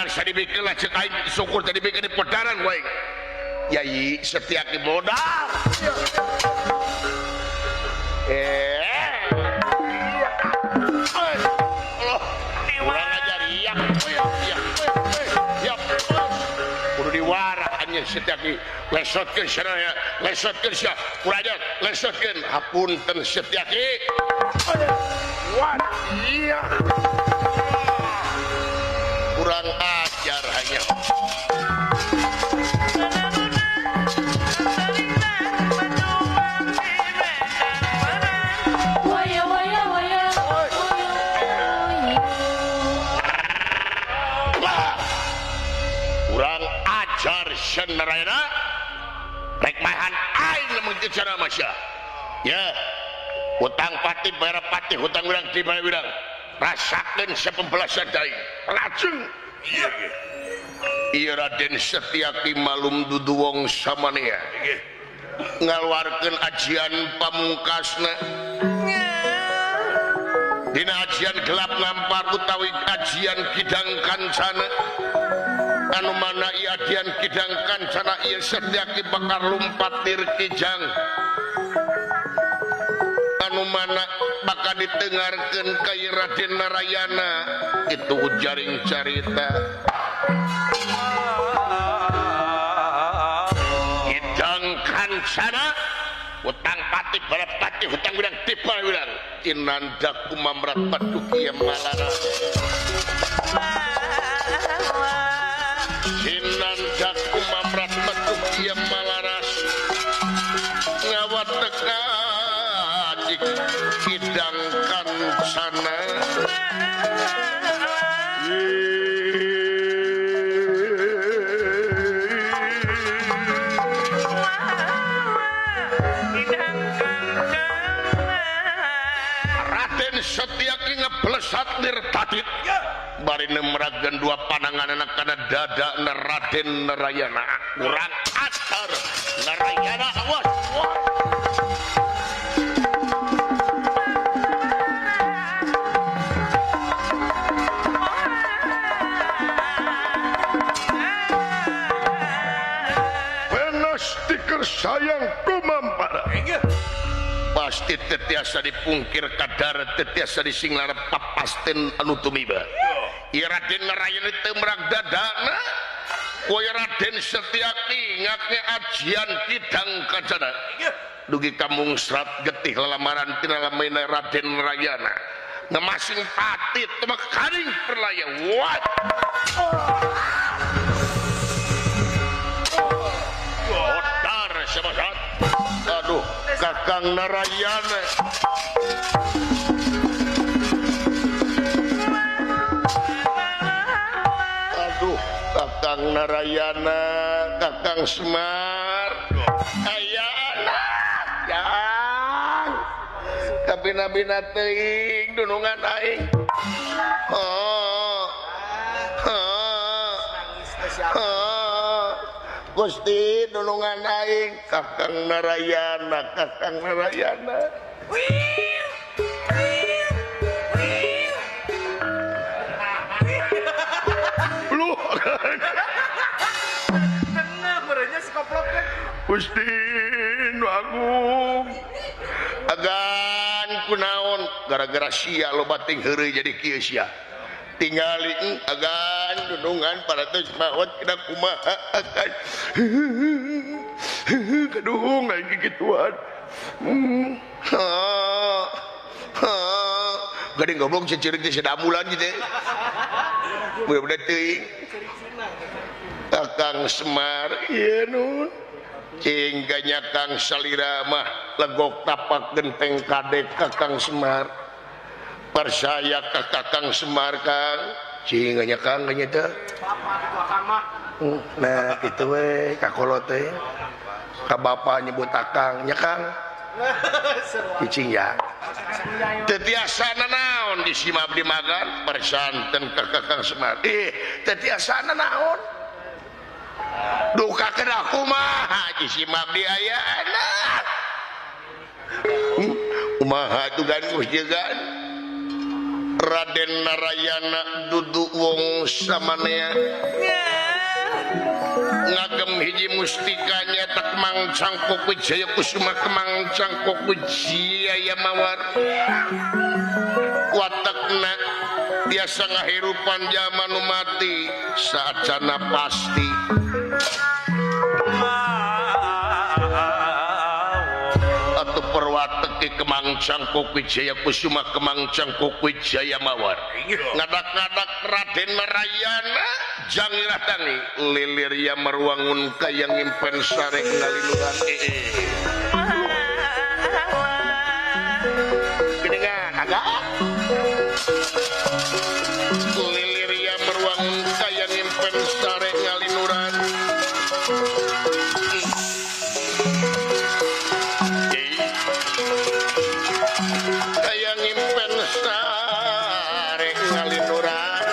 Setyaki dibikin lah cek aing syukur tadi bikin di podaran wae. Yai Setyaki modar. Allah, kurang ajar iya. Iya. Kudu diwarah anjeun Setyaki. Lesotkeun cenah, lesotkeun sia. Kurang ajar, lesotkeun. Hapunten Setyaki. Wah, iya. Kurang ajar hanya. Kurang ajar Senarayana. Rek maehan aing lamun teu cara masya. Ya. Hutang pati bayar pati, hutang wirang dibayar wirang. Rasakeun sapembelasan aing. Lajeng ieu Raden Setyaki malum dudu wong samanea. Ngaluarkeun ajian pamungkasna. Dina ajian gelap ngampar utawi ajian kidang kancana. Anu mana ieu ajian kidang kancana ieu Setyaki bakal lumpat tir kijang. Anu mana bakal ditengarkeun ka Raden Narayana itu ujaring carita. Kidang kancana Hutang pati barap pati hutang wirang tiba wirang tinanda kumamrat paduki malara tinanda kumamrat paduki malaras ngawat teka kidang kancana. Setiaki ngeblesat nirtadit bari nemragan dua panangan anak kana dada Raden Narayana kurang atar Narayana awas. Penas stiker sayang kumampara pasti tetiasa dipungkir kadar tetiasa disinglar papasten anu tumiba. Ieu Raden Narayana teu merag dadana koe Raden Setiaki ngake ajian kidang kancana dugi kamungsrat getih lalamaran tina lamena Raden Narayana ngemasing pati temekaring perlaya what odar sabahat. Aduh Kakang Narayana aduh Kakang Narayana Kakang Semar aya anak yang kabina-bina teuing dunungan aing. Oh, oh, oh. Gusti nulungan aing Kakang Narayana Kakang Narayana. Lu tenang merenya si koplok kan. Gusti nu agung agan kunaon gara-gara sia loba ting heureuy jadi kieu sia. Tingali agan dunungan paratus maot kena kumaha agan kaduhung aing kikituan. Gading goblok cecerik teh sedamulan gitu. Mudah-mudahan teuing. Kakang Semar ieu nun. Cing ganya Kang Salira mah legok tapak genteng kadek Kakang Semar. Percaya ka Kakang Semar Kang cing nya Kang nya teh nah kitu we kakolot teh ka bapa nyebut akang nya Kang cicing ya teu tiasa nanaon di si abdi magan persanten ka Kakang Semar teu tiasa nanaon duka kena kumaha di si abdi aya anak kumaha tugan Gusti gan Raden Narayana duduk wong samanea ngagem hiji mustikanya tak Kemang Cangkok Wijaya Kusuma Kemang Cangkok Wijaya Mawar watekna biasa ngahirupan jalma nu mati saacana pasti atau perwatek Kemang Cangkok Wijaya Kusuma Kemang Cangkok Wijaya Mawar ngadak-ngadak Raden Narayana jangirah tangi lilir ya marwangun kaya ngimpen sare ngaliluran gedengan agak lilir ya marwangun kaya ngimpen sare ngaliluran kaya ngimpen sare ngaliluran.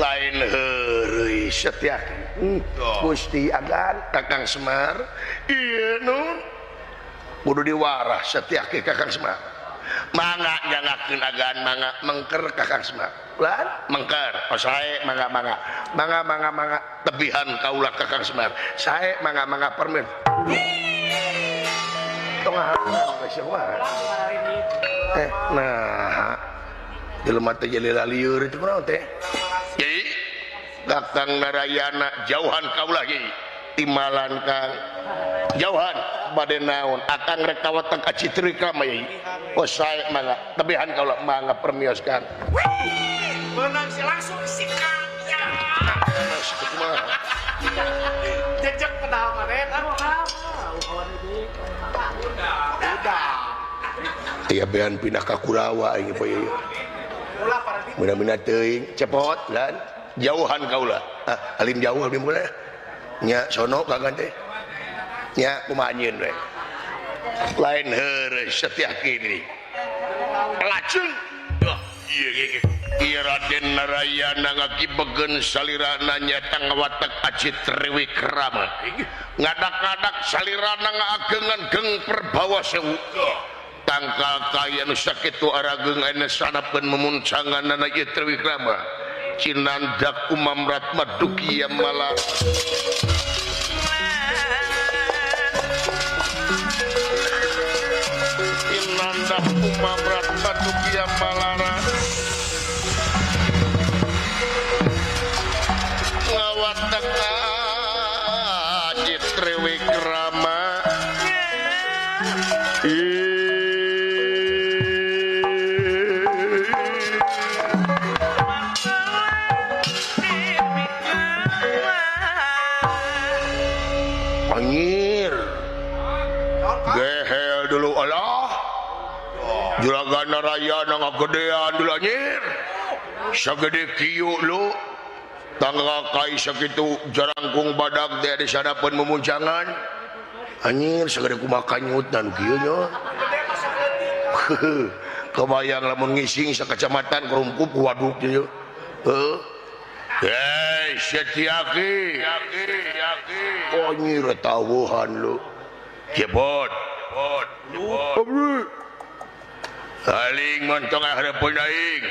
Lain heureuy Setiaki Gusti agan Kakang Semar ieu nun kudu diwarah Setiaki Kakang Semar mangga nyangakeun agan mangga mengker Kakang Semar ulah mengker oh sae mangga mangga mangga mangga mangga tebihan kaula Kakang Semar sae mangga mangga permen tong nah Jelema teh jadi lalieur itu kunaon teh? Yai, Kakang Narayana jauhan kaula yai. Timalan Kang. Jauhan bade naon? Akang rek kawatek ka Citrikrama yai. Oh sae mangga, tebihan kaula mangga permios Kang. Menang sih langsung sikat. Ya. Jejak pedal maneh udah. Aya bean pindah ka Kurawa aing poe ieu. Mina-mina teuing cepot lan jauhan kaula. Ah, alim jauh abdi mah nya sono kagan teh. Nya kumaha nyieun we. Lain heureuy Setyaki ini. Lajeng. Duh, ieu ge. Ieu Raden Narayana ngakibegeun salirana nyaeta ngawatek Aji Triwikrama. Ngadak-ngadak salirana ngaagengan geng perbawa sewu. Tangkal kaya nu sakitu arageung aya sanapkeun memuncanganana ieu Triwikrama. Cinandak umamrat madukia mala. Cinandak umamrat madukia malara. Ngawatek Aji Triwikrama. Anjir. Gehel dulu Allah. Juragan Narayana ngagedean dulu anjir. Sagede kieu lu. Tangga kai sakitu jarangkung badak teh di sanapeun memuncangan. Anjir sagede kumaha kanyutna nu kieu nya. Kebayang lamun ngising sakecamatan kerungkup waduk ieu. Heuh. Hei Setyaki. Anjir tawuhan lu. Jebot. Aling montong hareupeun aing.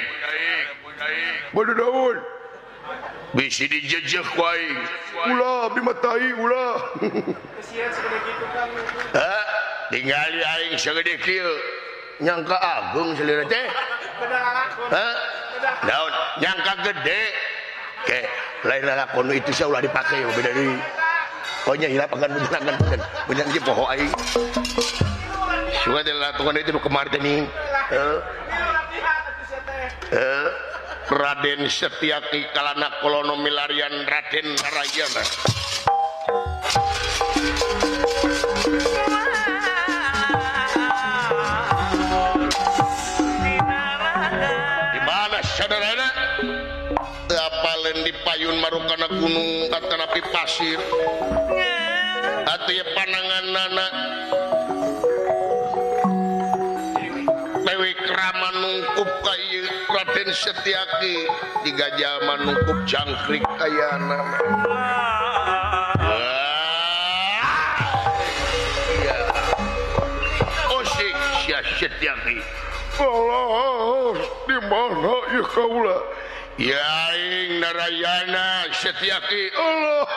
Bodoh daun. Bisi dijejeh ku aing. Ulah abdi mah tai ulah. Kesian segede kitu Kang. Hah? Tingali aing segede kieu. Nyangka ageung salira teh. Bener lalakon. Hah? Daun nyangka gede. Ke lain lalakon itu sia ulah dipake beda deui. Oh nya hilap akan beneran kan. Bener ieu poho aing. Sugan teh lalakon itu nu kemari teh ning. Heuh. Raden Setyaki kalana kolono milarian Raden Narayana. Di mana saudara? Teu apaleun di payun marukana gunung atanapi pasir. Atuh ieu pananganana Triwikrama nungkup ka ieu Raden Setyaki tiga jalma nungkup jangkrik ayana. Osik sia Setyaki. Allah, di mana ieu kaula? Ya aing Narayana Setyaki. Allah.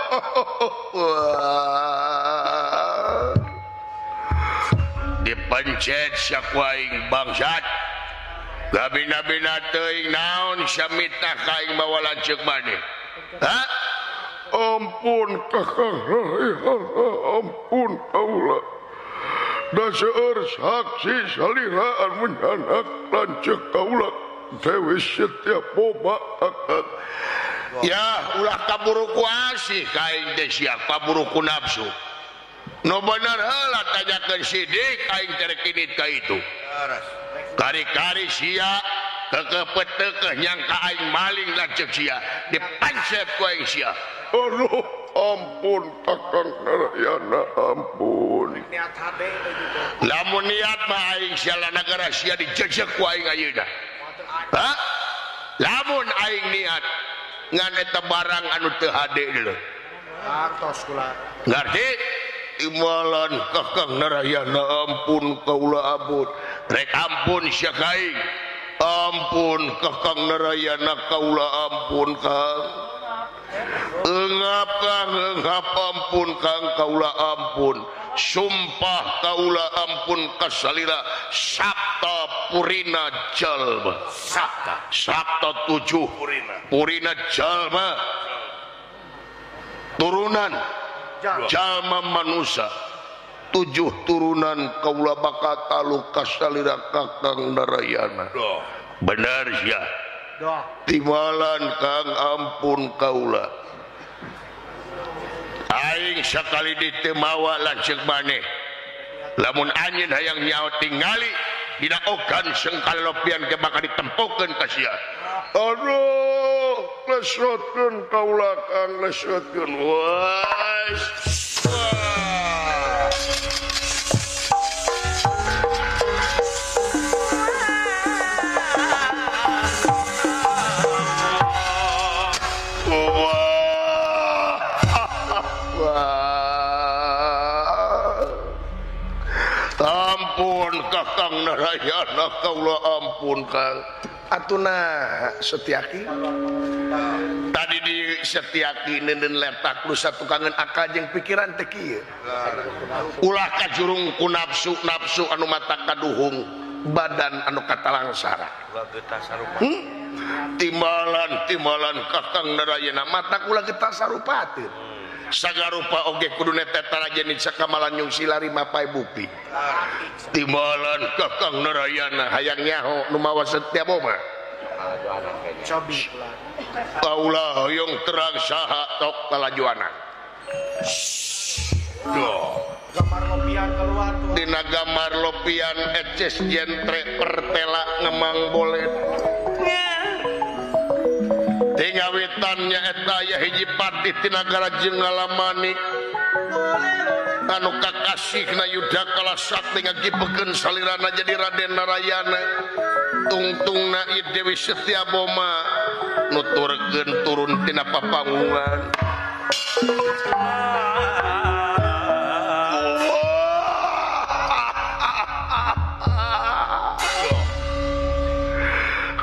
Dipencet sia ku aing bangsat. Gabina-bina teuing naon samita ka aing mawa lanceuk maneh. Hah? Ampun Kakang, ampun kaula. Da seueur saksi salira anu nyanak lanceuk kaula Dewi Setia Boba Kakang. Ya ulah kaburu ku asih ka aing teh sia kaburu ku nafsu. Nu bener heula tanyakeun sidik aing teh rek init ka itu. Kari-kari sia kekepetekeh nyangka aing maling lanceuk sia dipancet ku aing sia. Aduh ampun Kakang Narayana ampun. Niat hade teh gitu. Lamun niat mah aing sia lanagara sia dijejek ku aing ayeuna. Hah? Lamun aing niat ngan eta barang anu teu hade deuleu. Artos kula. Ngarti? Imalan Kakang Narayana ampun kaula abud. Rek ampun sia ka aing. Ampun Kakang Narayana kaula ampun Kang. Engap Kang, engap ampun Kang kaula ampun. Sumpah kaula ampun kasalira sabta Purina jalma Sapta 7 Purina jalma turunan jalma manusia 7 turunan kaula bakal taluk ka salira Kakang Narayana. Bener ya. Timalan Kang ampun kaula. Aing sakali ditemawa lanceuk maneh. Lamun anjeun hayang nyaho tingali dina ogan sengkal lopian ge bakal ditempokeun ka sia. Aduh, lesotkeun kaula Kang, lesotkeun. Wah. Ampun Kakang Narayana kaula ampun Kang. Atuna Setiaki tadi di Setiaki nenden letak lu satu kangen akal jeung pikiran teh kieu. Ulah kajurung ku nafsu nafsu anu mata kaduhung badan anu katalangsara. Timbalan timbalan Kakang Narayana mata kula getas sarupateun. Sagarupa oge kudu neteta rajeun sakamalan nyung silari mapai bukti. Timbalan Kakang Narayana hayang nyaho nu mawa Setia Boma. Kaula hoyong terang saha tok lalajuana. Duh. Gambar lopian keluar tuh. Dina gambar lopian eces jentre pertela ngemang bolet. Tingawitannya eta aya hiji patih tina Jenggala Manik anu kakasihna Yuda Kala Sakti ngagipekeun salirana jadi Raden Narayana tungtungna ieu Dewi Setia Boma nuturkeun turun tina papangungan.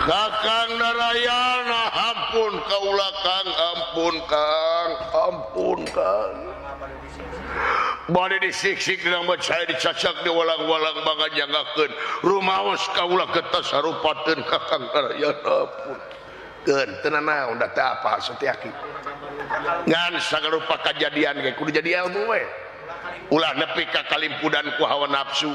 Kakang Narayana ampun kaula Kang, ampun Kang, ampun Kang. Bade disiksik dina saya dicacak di walang-walang banganjangakeun rumaos kaula getas sarupateun Kakang Narayana ampun. Keun teu nanaon da teu apal Setiaki. Ngan sagarupa kajadian ge kudu jadi ilmu we. Ulah nepi ka kalimpudan ku hawa nafsu.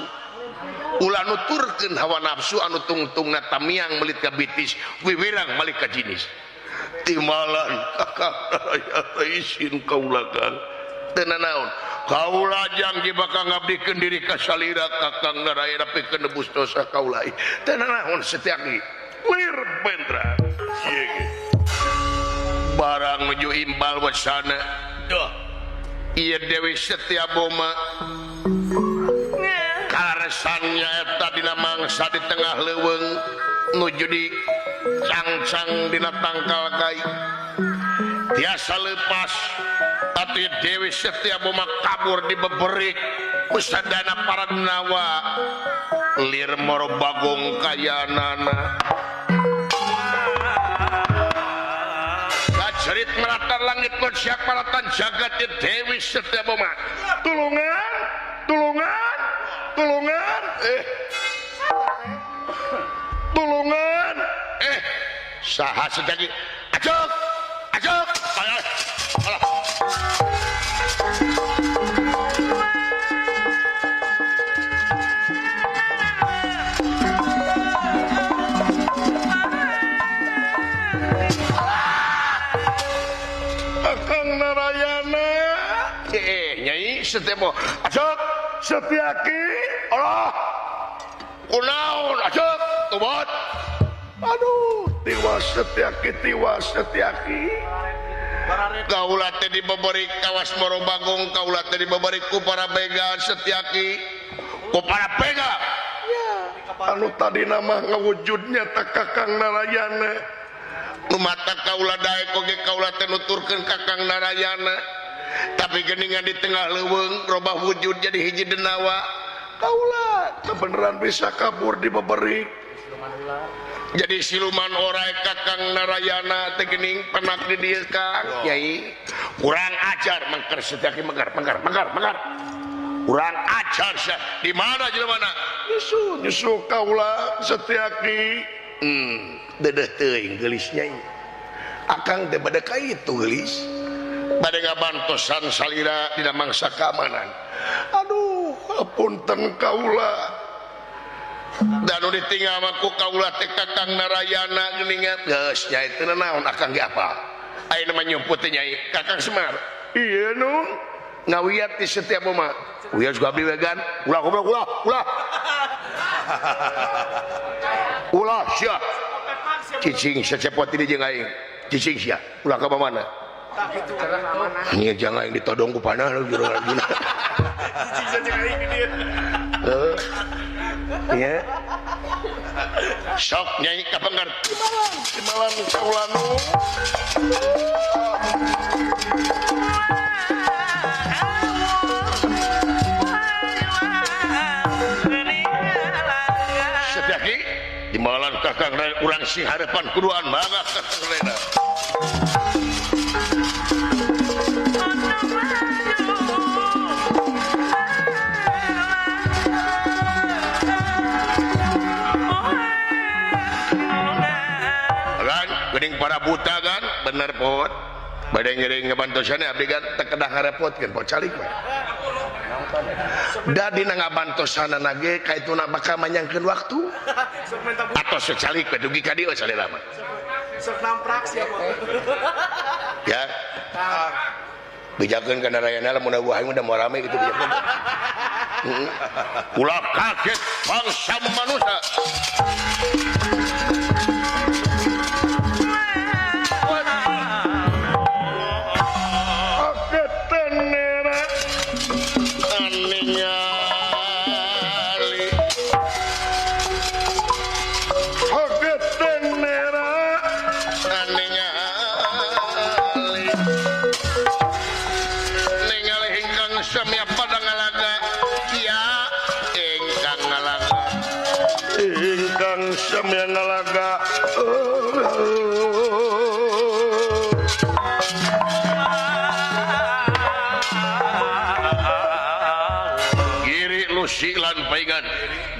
Ulah nuturkeun hawa nafsu anu tungtungna tamiang melit ka bitis wiwirang malik ka jinis. Timbalan Kakang Narayana isin kaula Kang. Teu nanaon kaula jang ge bakal ngabdikeun diri ka salira Kakang Narayana pikeun nebus dosa kaula. Teu nanaon Setiaki lir bentra ieu ge barang nuju imbal wasana. Duh ieu Dewi Setia Boma karesannya eta dina mangsa di tengah leuweung nuju di cangcang dina tangkal kai tiasa lepas atuh Dewi Setia Boma kabur di beberik kusadana para denawa lir moro bagong kayanana kacerit meratan langit siak maratan jagat Dewi Setia Boma tulungan tulungan tulungan tulungan saha Setiaki acok acok alah. Kakang Narayana Nyai Setia Boma acok Setiaki Allah kunaon acok tobat. Aduh tiwas Setiaki tiwas Setiaki kaula teh dibeberi kawas Moro Bagong kaula teh dibeberi ku para begal Setiaki ku para begal anu tadina mah ngawujudnya ta Kakang Narayana nu mata kaula daek oge kaula teh nuturkeun Kakang Narayana tapi geuningan di tengah leuweung robah wujud jadi hiji denawa kaula teu beneran bisa kabur dibeberi jadi siluman orai Kakang Narayana teh geuning penak di dieu Kang Nyai kurang ajar mengker Setiaki mengker mengker mengker mengker kurang ajar sia di mana jelema Nyusul nyusul kaula Setyaki. Dedeh teuing geulis nyai. Akang teh bade ka itu geulis. Bade ngabantosan salira dina mangsa keamanan. Aduh, hapunten kaula. Dan nu ditinggal mah ku kaula teh Kakang Narayana geuningan. Geus nyai teu naon akang ge apa? Ayeuna mah nyumput teh nyai Kakang Semar. Iya nu ngawiat di setiap mah. Wiat ku abdi we gan. Ulah goblok ulah, ulah. Ulah sia. Cicing sacepot di jeung aing. Cicing sia. Ulah ka mana? Nya jangan aing ditodong ku panah lu jero laguna. Cicing saja aing di dieu. Heuh. Ya. Sok nyai kapengar timalan kaula nu. Setyaki timalan Kakang Rena urang sing harepan kuduan mangga Kakang Rena. Geuning para buta kan bener pot bade ngiring ngabantosan abdi kan teu kedah ngarepotkeun pot calik we da dina ngabantosanana ge ka ituna bakal manyangkeun waktu atos secalik we dugi ka dieu salira mah sok namprak sia ya bejakeun ka Narayana lamun eueuh aing udah moal rame kitu bejakeun. Ulah kaget bangsa manusia.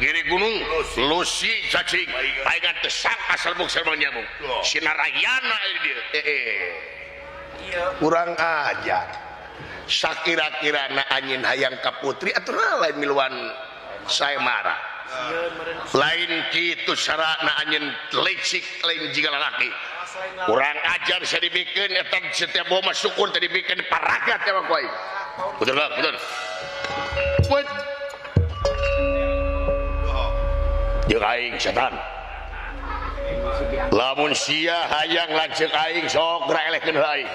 Giri gunung Lusi cacing paingan teu sangka selbuk selbang nyamuk si Narayana ieu kurang ajar sakira-kirana anjeun hayang ka putri atuh lain miluan saya marah lain kitu sarana anjeun licik lain jiga lalaki kurang ajar saya dibikeun eta setiap boma syukur teh dibikeun paragat ya ku aing betul betul wait jeung aing setan lamun sia hayang lanceuk aing sok geura elehkeun heula aing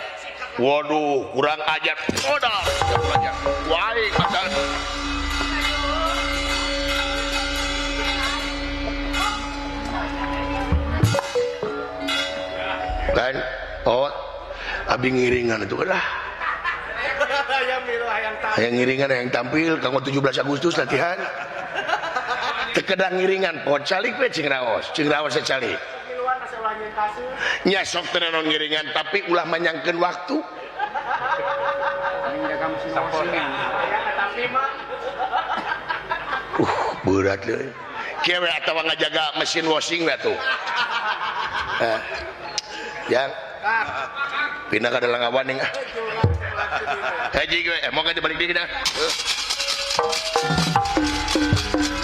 waduh kurang ajar modal kurang ajar ku aing macan kan oh abi ngiringan itu lah hayang ngiringan hayang tampil kanggo 17 Agustus latihan tekedang ngiringan pot calik we cing raos secalik nya sok teu naon ngiringan tapi ulah manyangkeun waktu berat deui kieu we atawa ngajaga mesin washing we atuh yang pindah ka dalang awan ah haji we moga dibalik deui dah.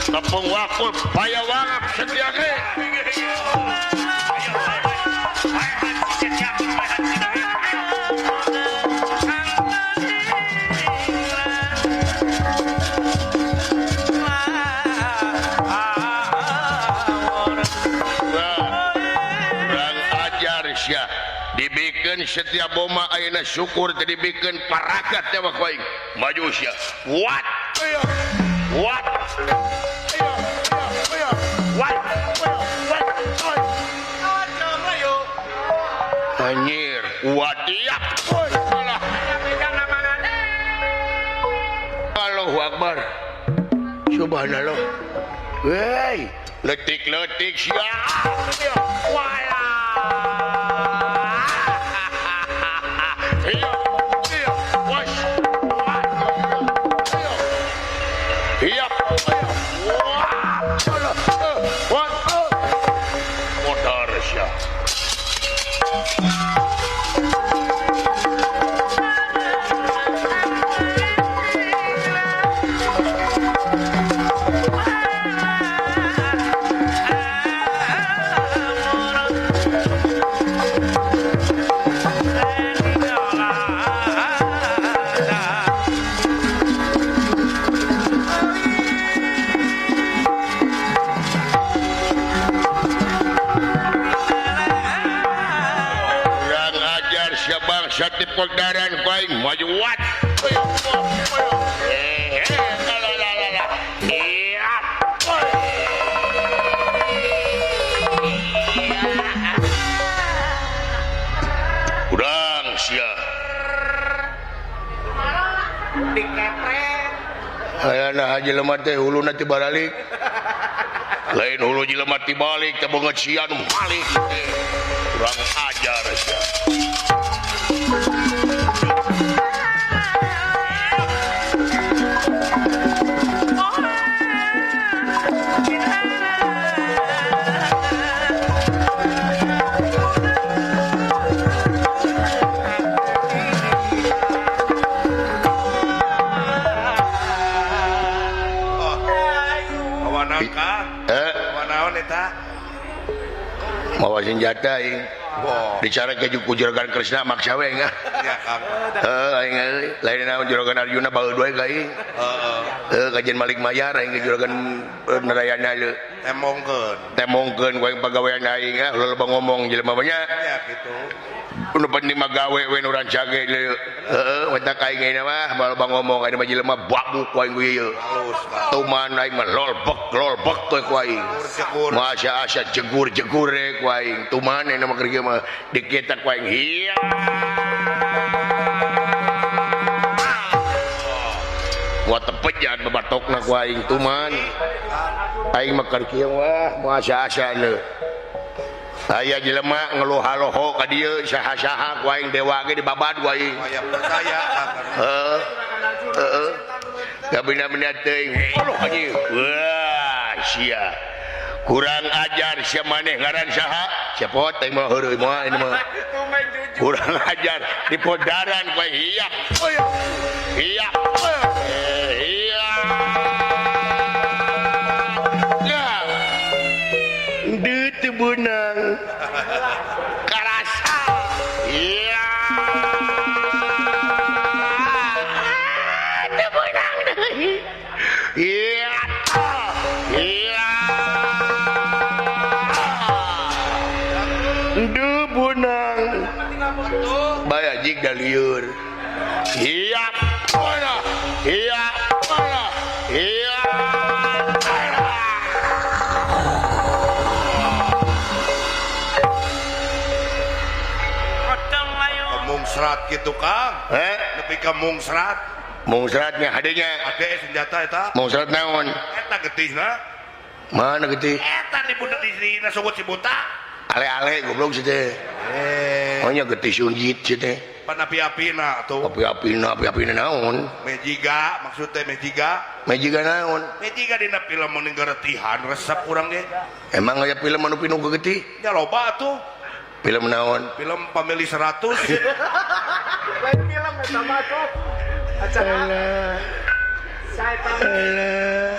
Kampung Wakul paya wangap Setyaki. Kurang ajar sia dibikeun setiap boma ayeuna syukur teh dibikeun paragat teh ku aing maju sia what what what what anjir wadiak Allahu Akbar subhanallah wey letik-letik sia wala iya. Wah. Dipodaran ku aing maju wat. Urang sia. Dikepret. Hayana jelema teh huluna teu baralik. Lain hulu jelema ti balik teh beungeut sia nu balik teh. Urang ajar sia. Mawa senjata aing. Dicara ke ku Juragan Krishna maksa we aing. Heuh aing lain naon Juragan Arjuna baeud we ka aing. Heeh. Kajian Malik Mayar aing ke Juragan Narayana leu. Temongkeun. Temongkeun ku aing pagawean aing ah loba ngomong jelema mah nya. Ya kitu. Nu penting mah gawe we nu rancage leu. Heeh, wetak aing ayeuna mah loba ngomong ayeuna mah jelema babuk ku aing ku ieu. Tuman aing mah lolbek we ku aing. Masa asa jegur-jegur we ku aing. Tuman ayeuna mah keur kieu mah diketak ku aing. Hiya. Wa tepejan babatokna ku aing tuman. Aing mah keur kieu wah masa asa leu. Aya jelema ngeluh haloho ka dieu saha-saha ku aing dewa ge dibabad ku aing. Aya percaya. Heeh. Heeh. Kabina-bina teuing. Aduh anjing. Wah, sia. Kurang ajar sia maneh ngaran saha? Cepot aing mah heureuy moal ini mah. Kurang ajar dipodaran ku aing. Iya. Iya. Iya. Deut teu beunang. Karasa. Iya. Teu beunang deui. Iya. Iya. Deut beunang. Bae jig da lieur. Iya. Iya. Iya. Mungsrat gitu Kang. Nepi ka mungsrat. Mungsratnya hadenya. Ade senjata eta. Mungsrat naon? Eta getihna. Mana getih? Eta di budak di dina sungut si buta. Ale-ale goblok si teh. Oh nya getih sunjit si teh. Pan api-apina atuh. Api-apina, api-apina naon? Mejiga maksud teh mejiga. Mejiga naon? Mejiga dina film mun geretihan resep urang ge. Emang aya film anu pinuh getih? Nya loba atuh. Film naon? Film Family 100. Lain film eta mah tuh. Acara. Alah.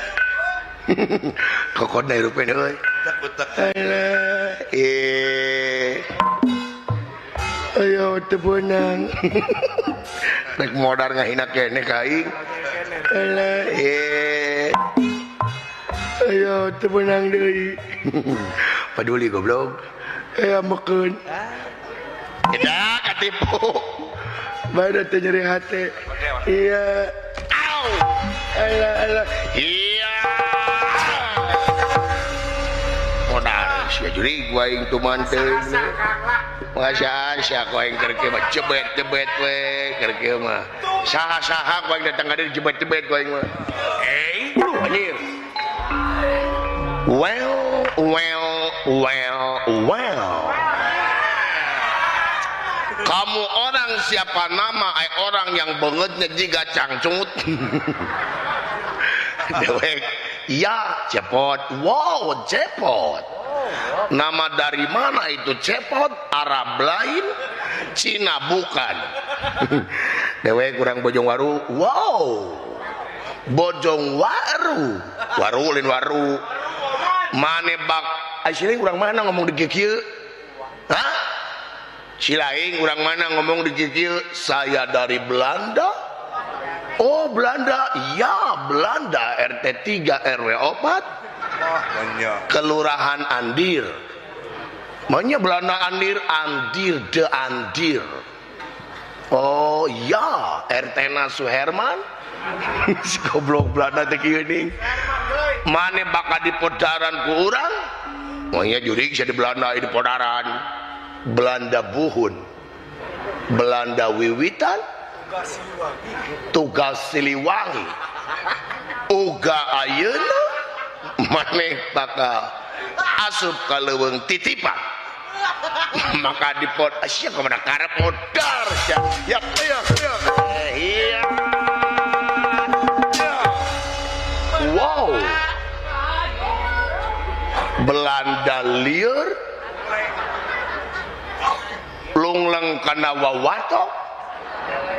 Kokod na hirupeun euy. Utek-utek. Alah. Eh. Ayo teu beunang. Rek modar ngahina keneh ka aing. Alah. Eh. Ayo teu beunang deui. Paduli goblok. Amekeun. Tidak katipu. Bae teh nyeri hate. Iya. Au. Alah alah. Iya. Modar sia jurig ku aing tuman teuing. Masa sia ku aing keur kieu mah jebet-jebet we keur kieu mah. Saha-saha ku aing datang ka dieu jebet-jebet ku aing mah. Eh, anjir. Well, well, well, well. Kamu orang siapa nama? Orang yang bangetnya jika cangcut. Dewek, ya cepot. Wow, cepot. Nama dari mana itu cepot? Arab lain, Cina bukan. Dewek kurang Bojongwaru. Wow, Bojongwaru. Waru lain waru. Mane bak silaing urang mana ngomong di kieu? Hah? Silaing urang mana ngomong di kieu? Saya dari Belanda. Oh, Belanda. Ya, Belanda RT 3 RW 4. Oh, banyak. Kelurahan Andir. Maunya Belanda Andir, Andir de Andir. Oh iya RT na Suherman. Si goblok Belanda teh kieu ning. Mane bakal dipodaran ku urang? Oh iya jurig sia di Belanda di podaran. Belanda buhun. Belanda wiwitan. Tugas Siliwangi. Uga ayeuna maneh bakal asup ka leuweung titipan. Maka dipot sia kumaha karep modar sia. Ya ya ya. Iya. Wow. Belanda lieur lungleng kana wawatok.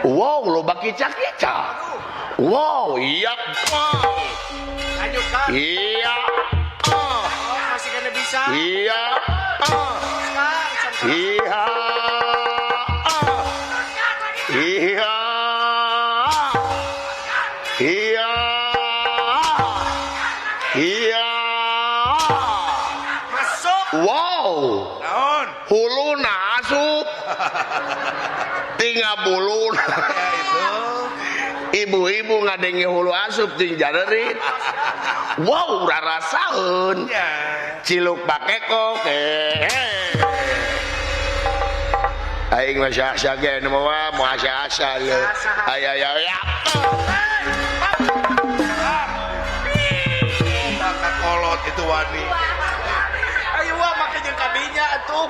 Wow, loba kicak-kicak. Wow, iya. Lanjut Kang. Iya. Oh, masih kena bisa. Iya. Iya. Iya. Iya. Iya. Masuk. Wow. Naon? Huluna asup. Tinggal buluna. Ya itu. Ibu-ibu ngadenge hulu asup ting jarerit. Wow, rarasaeun. Ya. Ciluk pakekok. Aing mah asa ge nu mah moal asa-asa leuh. Ay ay ay. Maka kolot itu wani. Ayo wah make jeung kadinya atuh.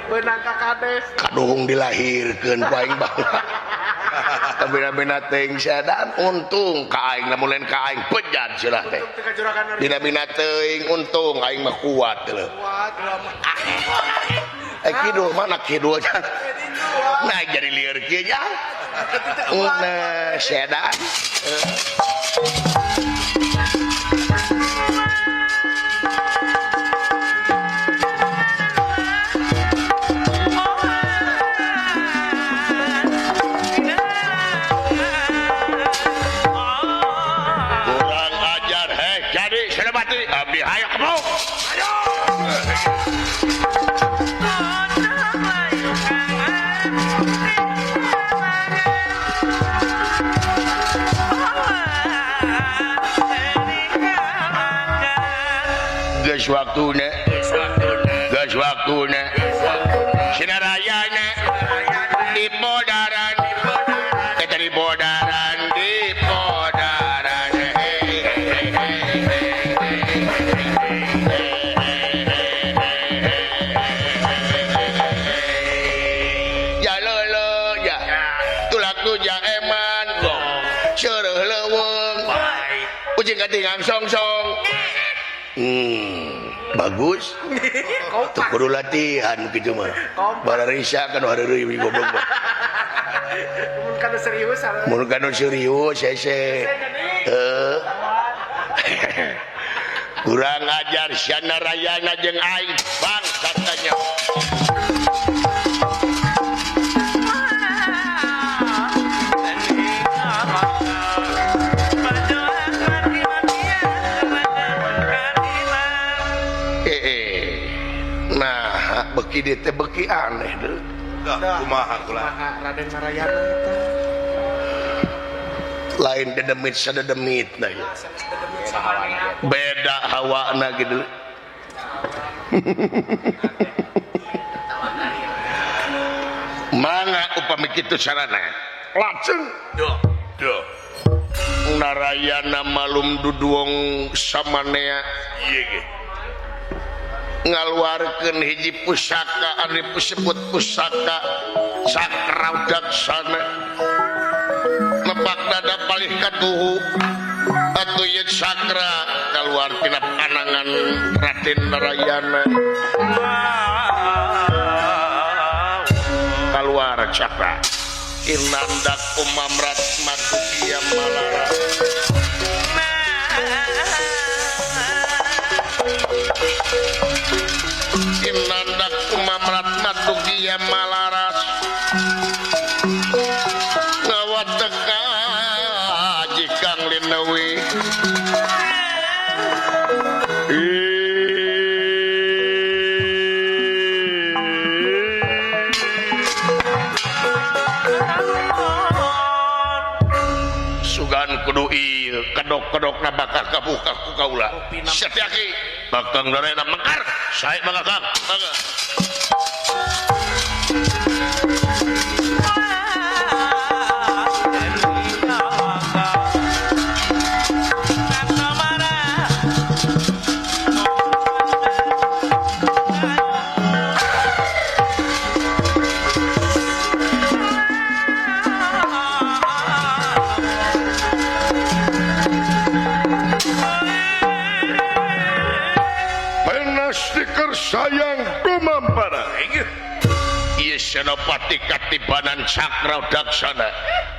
Beunang ka kades. Kaduhung dilahirkeun ku aing baheula. Kabina-bina teuing sadaan untung ka aing lamun lain ka aing bejat seulah teh. Dina-bina teuing untung aing mah kuat leuh. Kuat lama. Kidul mana kidul nya. Nah jadi lieur kieu nya. Nah sedan. Kurang ajar heh jadi Senopati abdi hayo kebuk. Ayo. Geus waktuna, geus waktuna, Sinarayana di Podaran, eta di Podaran, di Podaran. Ya leuleung ya, tulak tuja eman, seureuh leuweung, ucing katingang songsong. Bagus. Tuh kudu latihan gitu mah. Bararisa kan hareureuy goblok mah. Mun kana serius. Mun kana serius hese. Heuh. Kurang ajar Sinarayana jeung aing bang katanya. Nah, beki dieu teh beki aneh deui. Dah, kumaha kula? Raden Narayana eta. Lain dedemit sadedemit nah ya. Beda hawana gitu. Mangga upami kitu sarana. Lajeng. Duh, duh. Narayana malum duduong samanea. Ieu ge. Ngaluarkeun hiji pusaka anu disebut pusaka Sakraudaksana. Nepak dada palih katuhu atuh ieu sakra kaluar tina panangan Raden Narayana. Kaluar cakra inandak umamrat matukia malara. Inandak umamrat matukia malaras ngawateka jikang linewi. Nu ieu kedok-kedokna bakal kabuka ku kaula. Satyaki Kakang Narayana mekar, sae mangga Kang. Mangga. Sayang dumampara. Ieu Senopati katibanan Cakra Daksana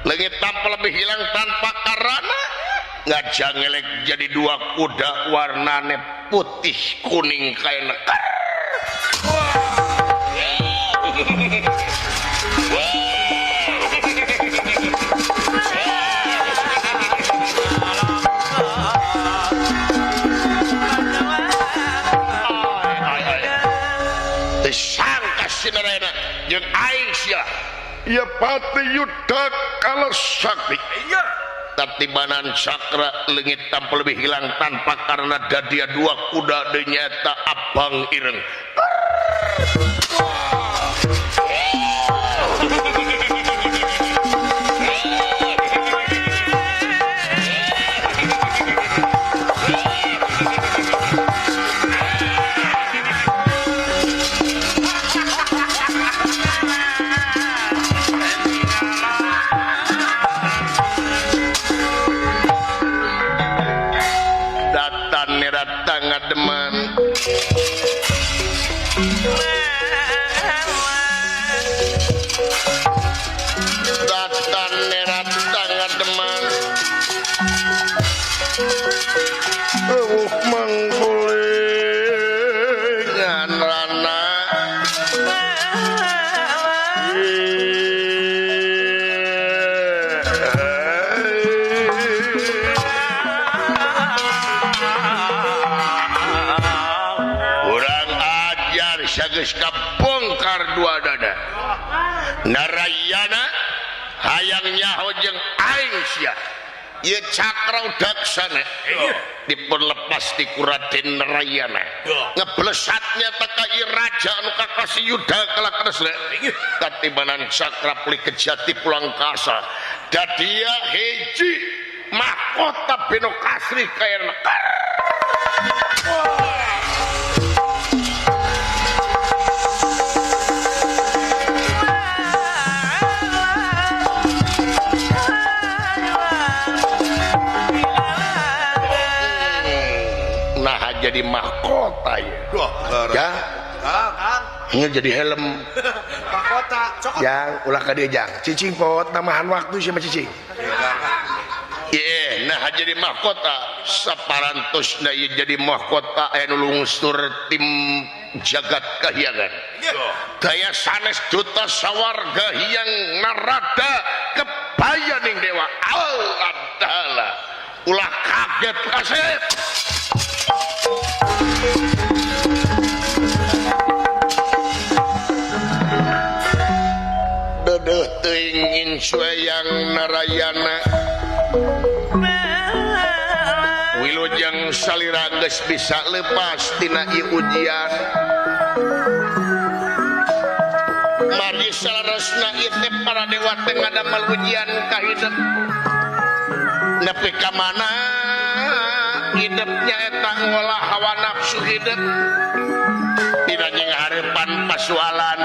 leungit tanpa lebih hilang tanpa karana ngajangelek jadi dua kuda warnane putih kuning kayak nekar. Sangka jeung aing sia ieu pati yuda kala sakti katibanan Cakra leungit tanpa lebih hilang tanpa karena dadia dua kuda deui nyaeta abang ireng. Ngademan datan nerata ngademan eueuh mangkulingan rana geus kabongkar dua dada Narayana hayang nyaho jeung aing sia ieu Cakra Daksana dipun lepas di ku Raden Narayana ngeblesatnya teka ieu raja anu kakasih yuda kalakresna katibanan Cakra pulih kejati pulang kasa dadia hiji mahkota Beno Kasri kaerna. Jadi mahkota ya. Ya. Ini jadi helm. Mahkota. Jang, ulah ka dieu jang. Cicing pot tambahan waktu sia mah cicing. Ieu nah jadi mahkota saparantosna ieu jadi mahkota anu lungsur tim jagat kahyangan. Daya sanes duta sawarga hyang narada kebayaning dewa Allah Ta'ala. Ulah kaget kasep. Dedeuh teuing insueyang Narayana wilujeng salira geus bisa lepas tina ieu ujian margi saleresna ieu teh para dewa teh ngadamel ujian ka hidup nepi ka mana hidupnya eta ngolah hawa nafsu hidup tidak jeung harapan pasualan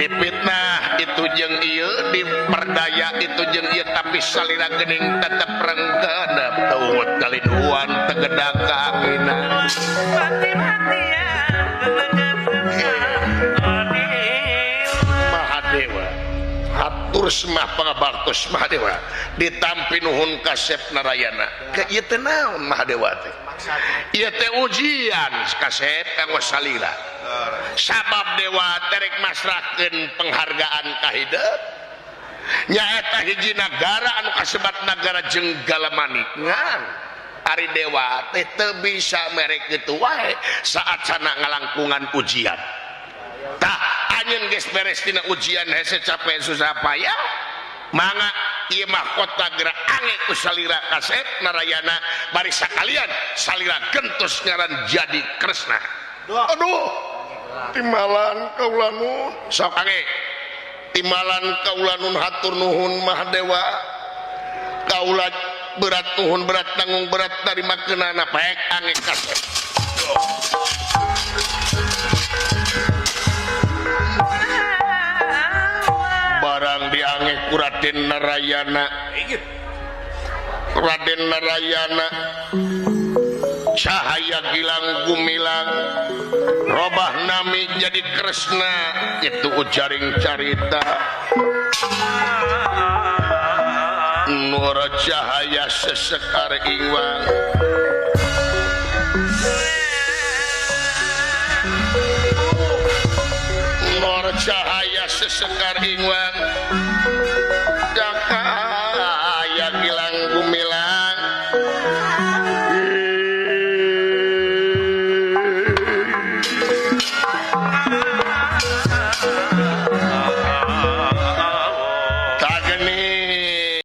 dipitnah itu jeung ieu diperdaya itu jeung ieu tapi salira geuning tetep rengkenep teuut kaliduan tegedak ka angina Mahadewa hatur semah pangabaktos Mahadewa ditampi nuhun kasep Narayana ke ieu teh naon Mahadewa teh ieu teh ujian kasep kanggo salira sabab dewa terek masrahkeun penghargaan ka hidup nyaeta hiji nagara anu kasebat nagara Jenggalamani ngan ari dewa teh teu bisa merek kitu wae saat sana ngalangkungan ujian tah anjeun geus beres tina ujian hese capek susah payah mangga Ieu mahkota geura ange ku salira kasep Narayana bari sakalian salira gentos ngaran jadi Kresna. Aduh, timbalan kaula nun. Sok ange timbalan kaula nun hatur nuhun Mahadewa. Kaula berat nuhun berat tanggung berat tarima keunana paek ange kasep. Barang diange ku Raden Narayana. Raden Narayana cahaya gilang gumilang robah nami jadi Kresna itu ujaring carita nur cahaya sesekar ingwang nur cahaya sesekar ingwang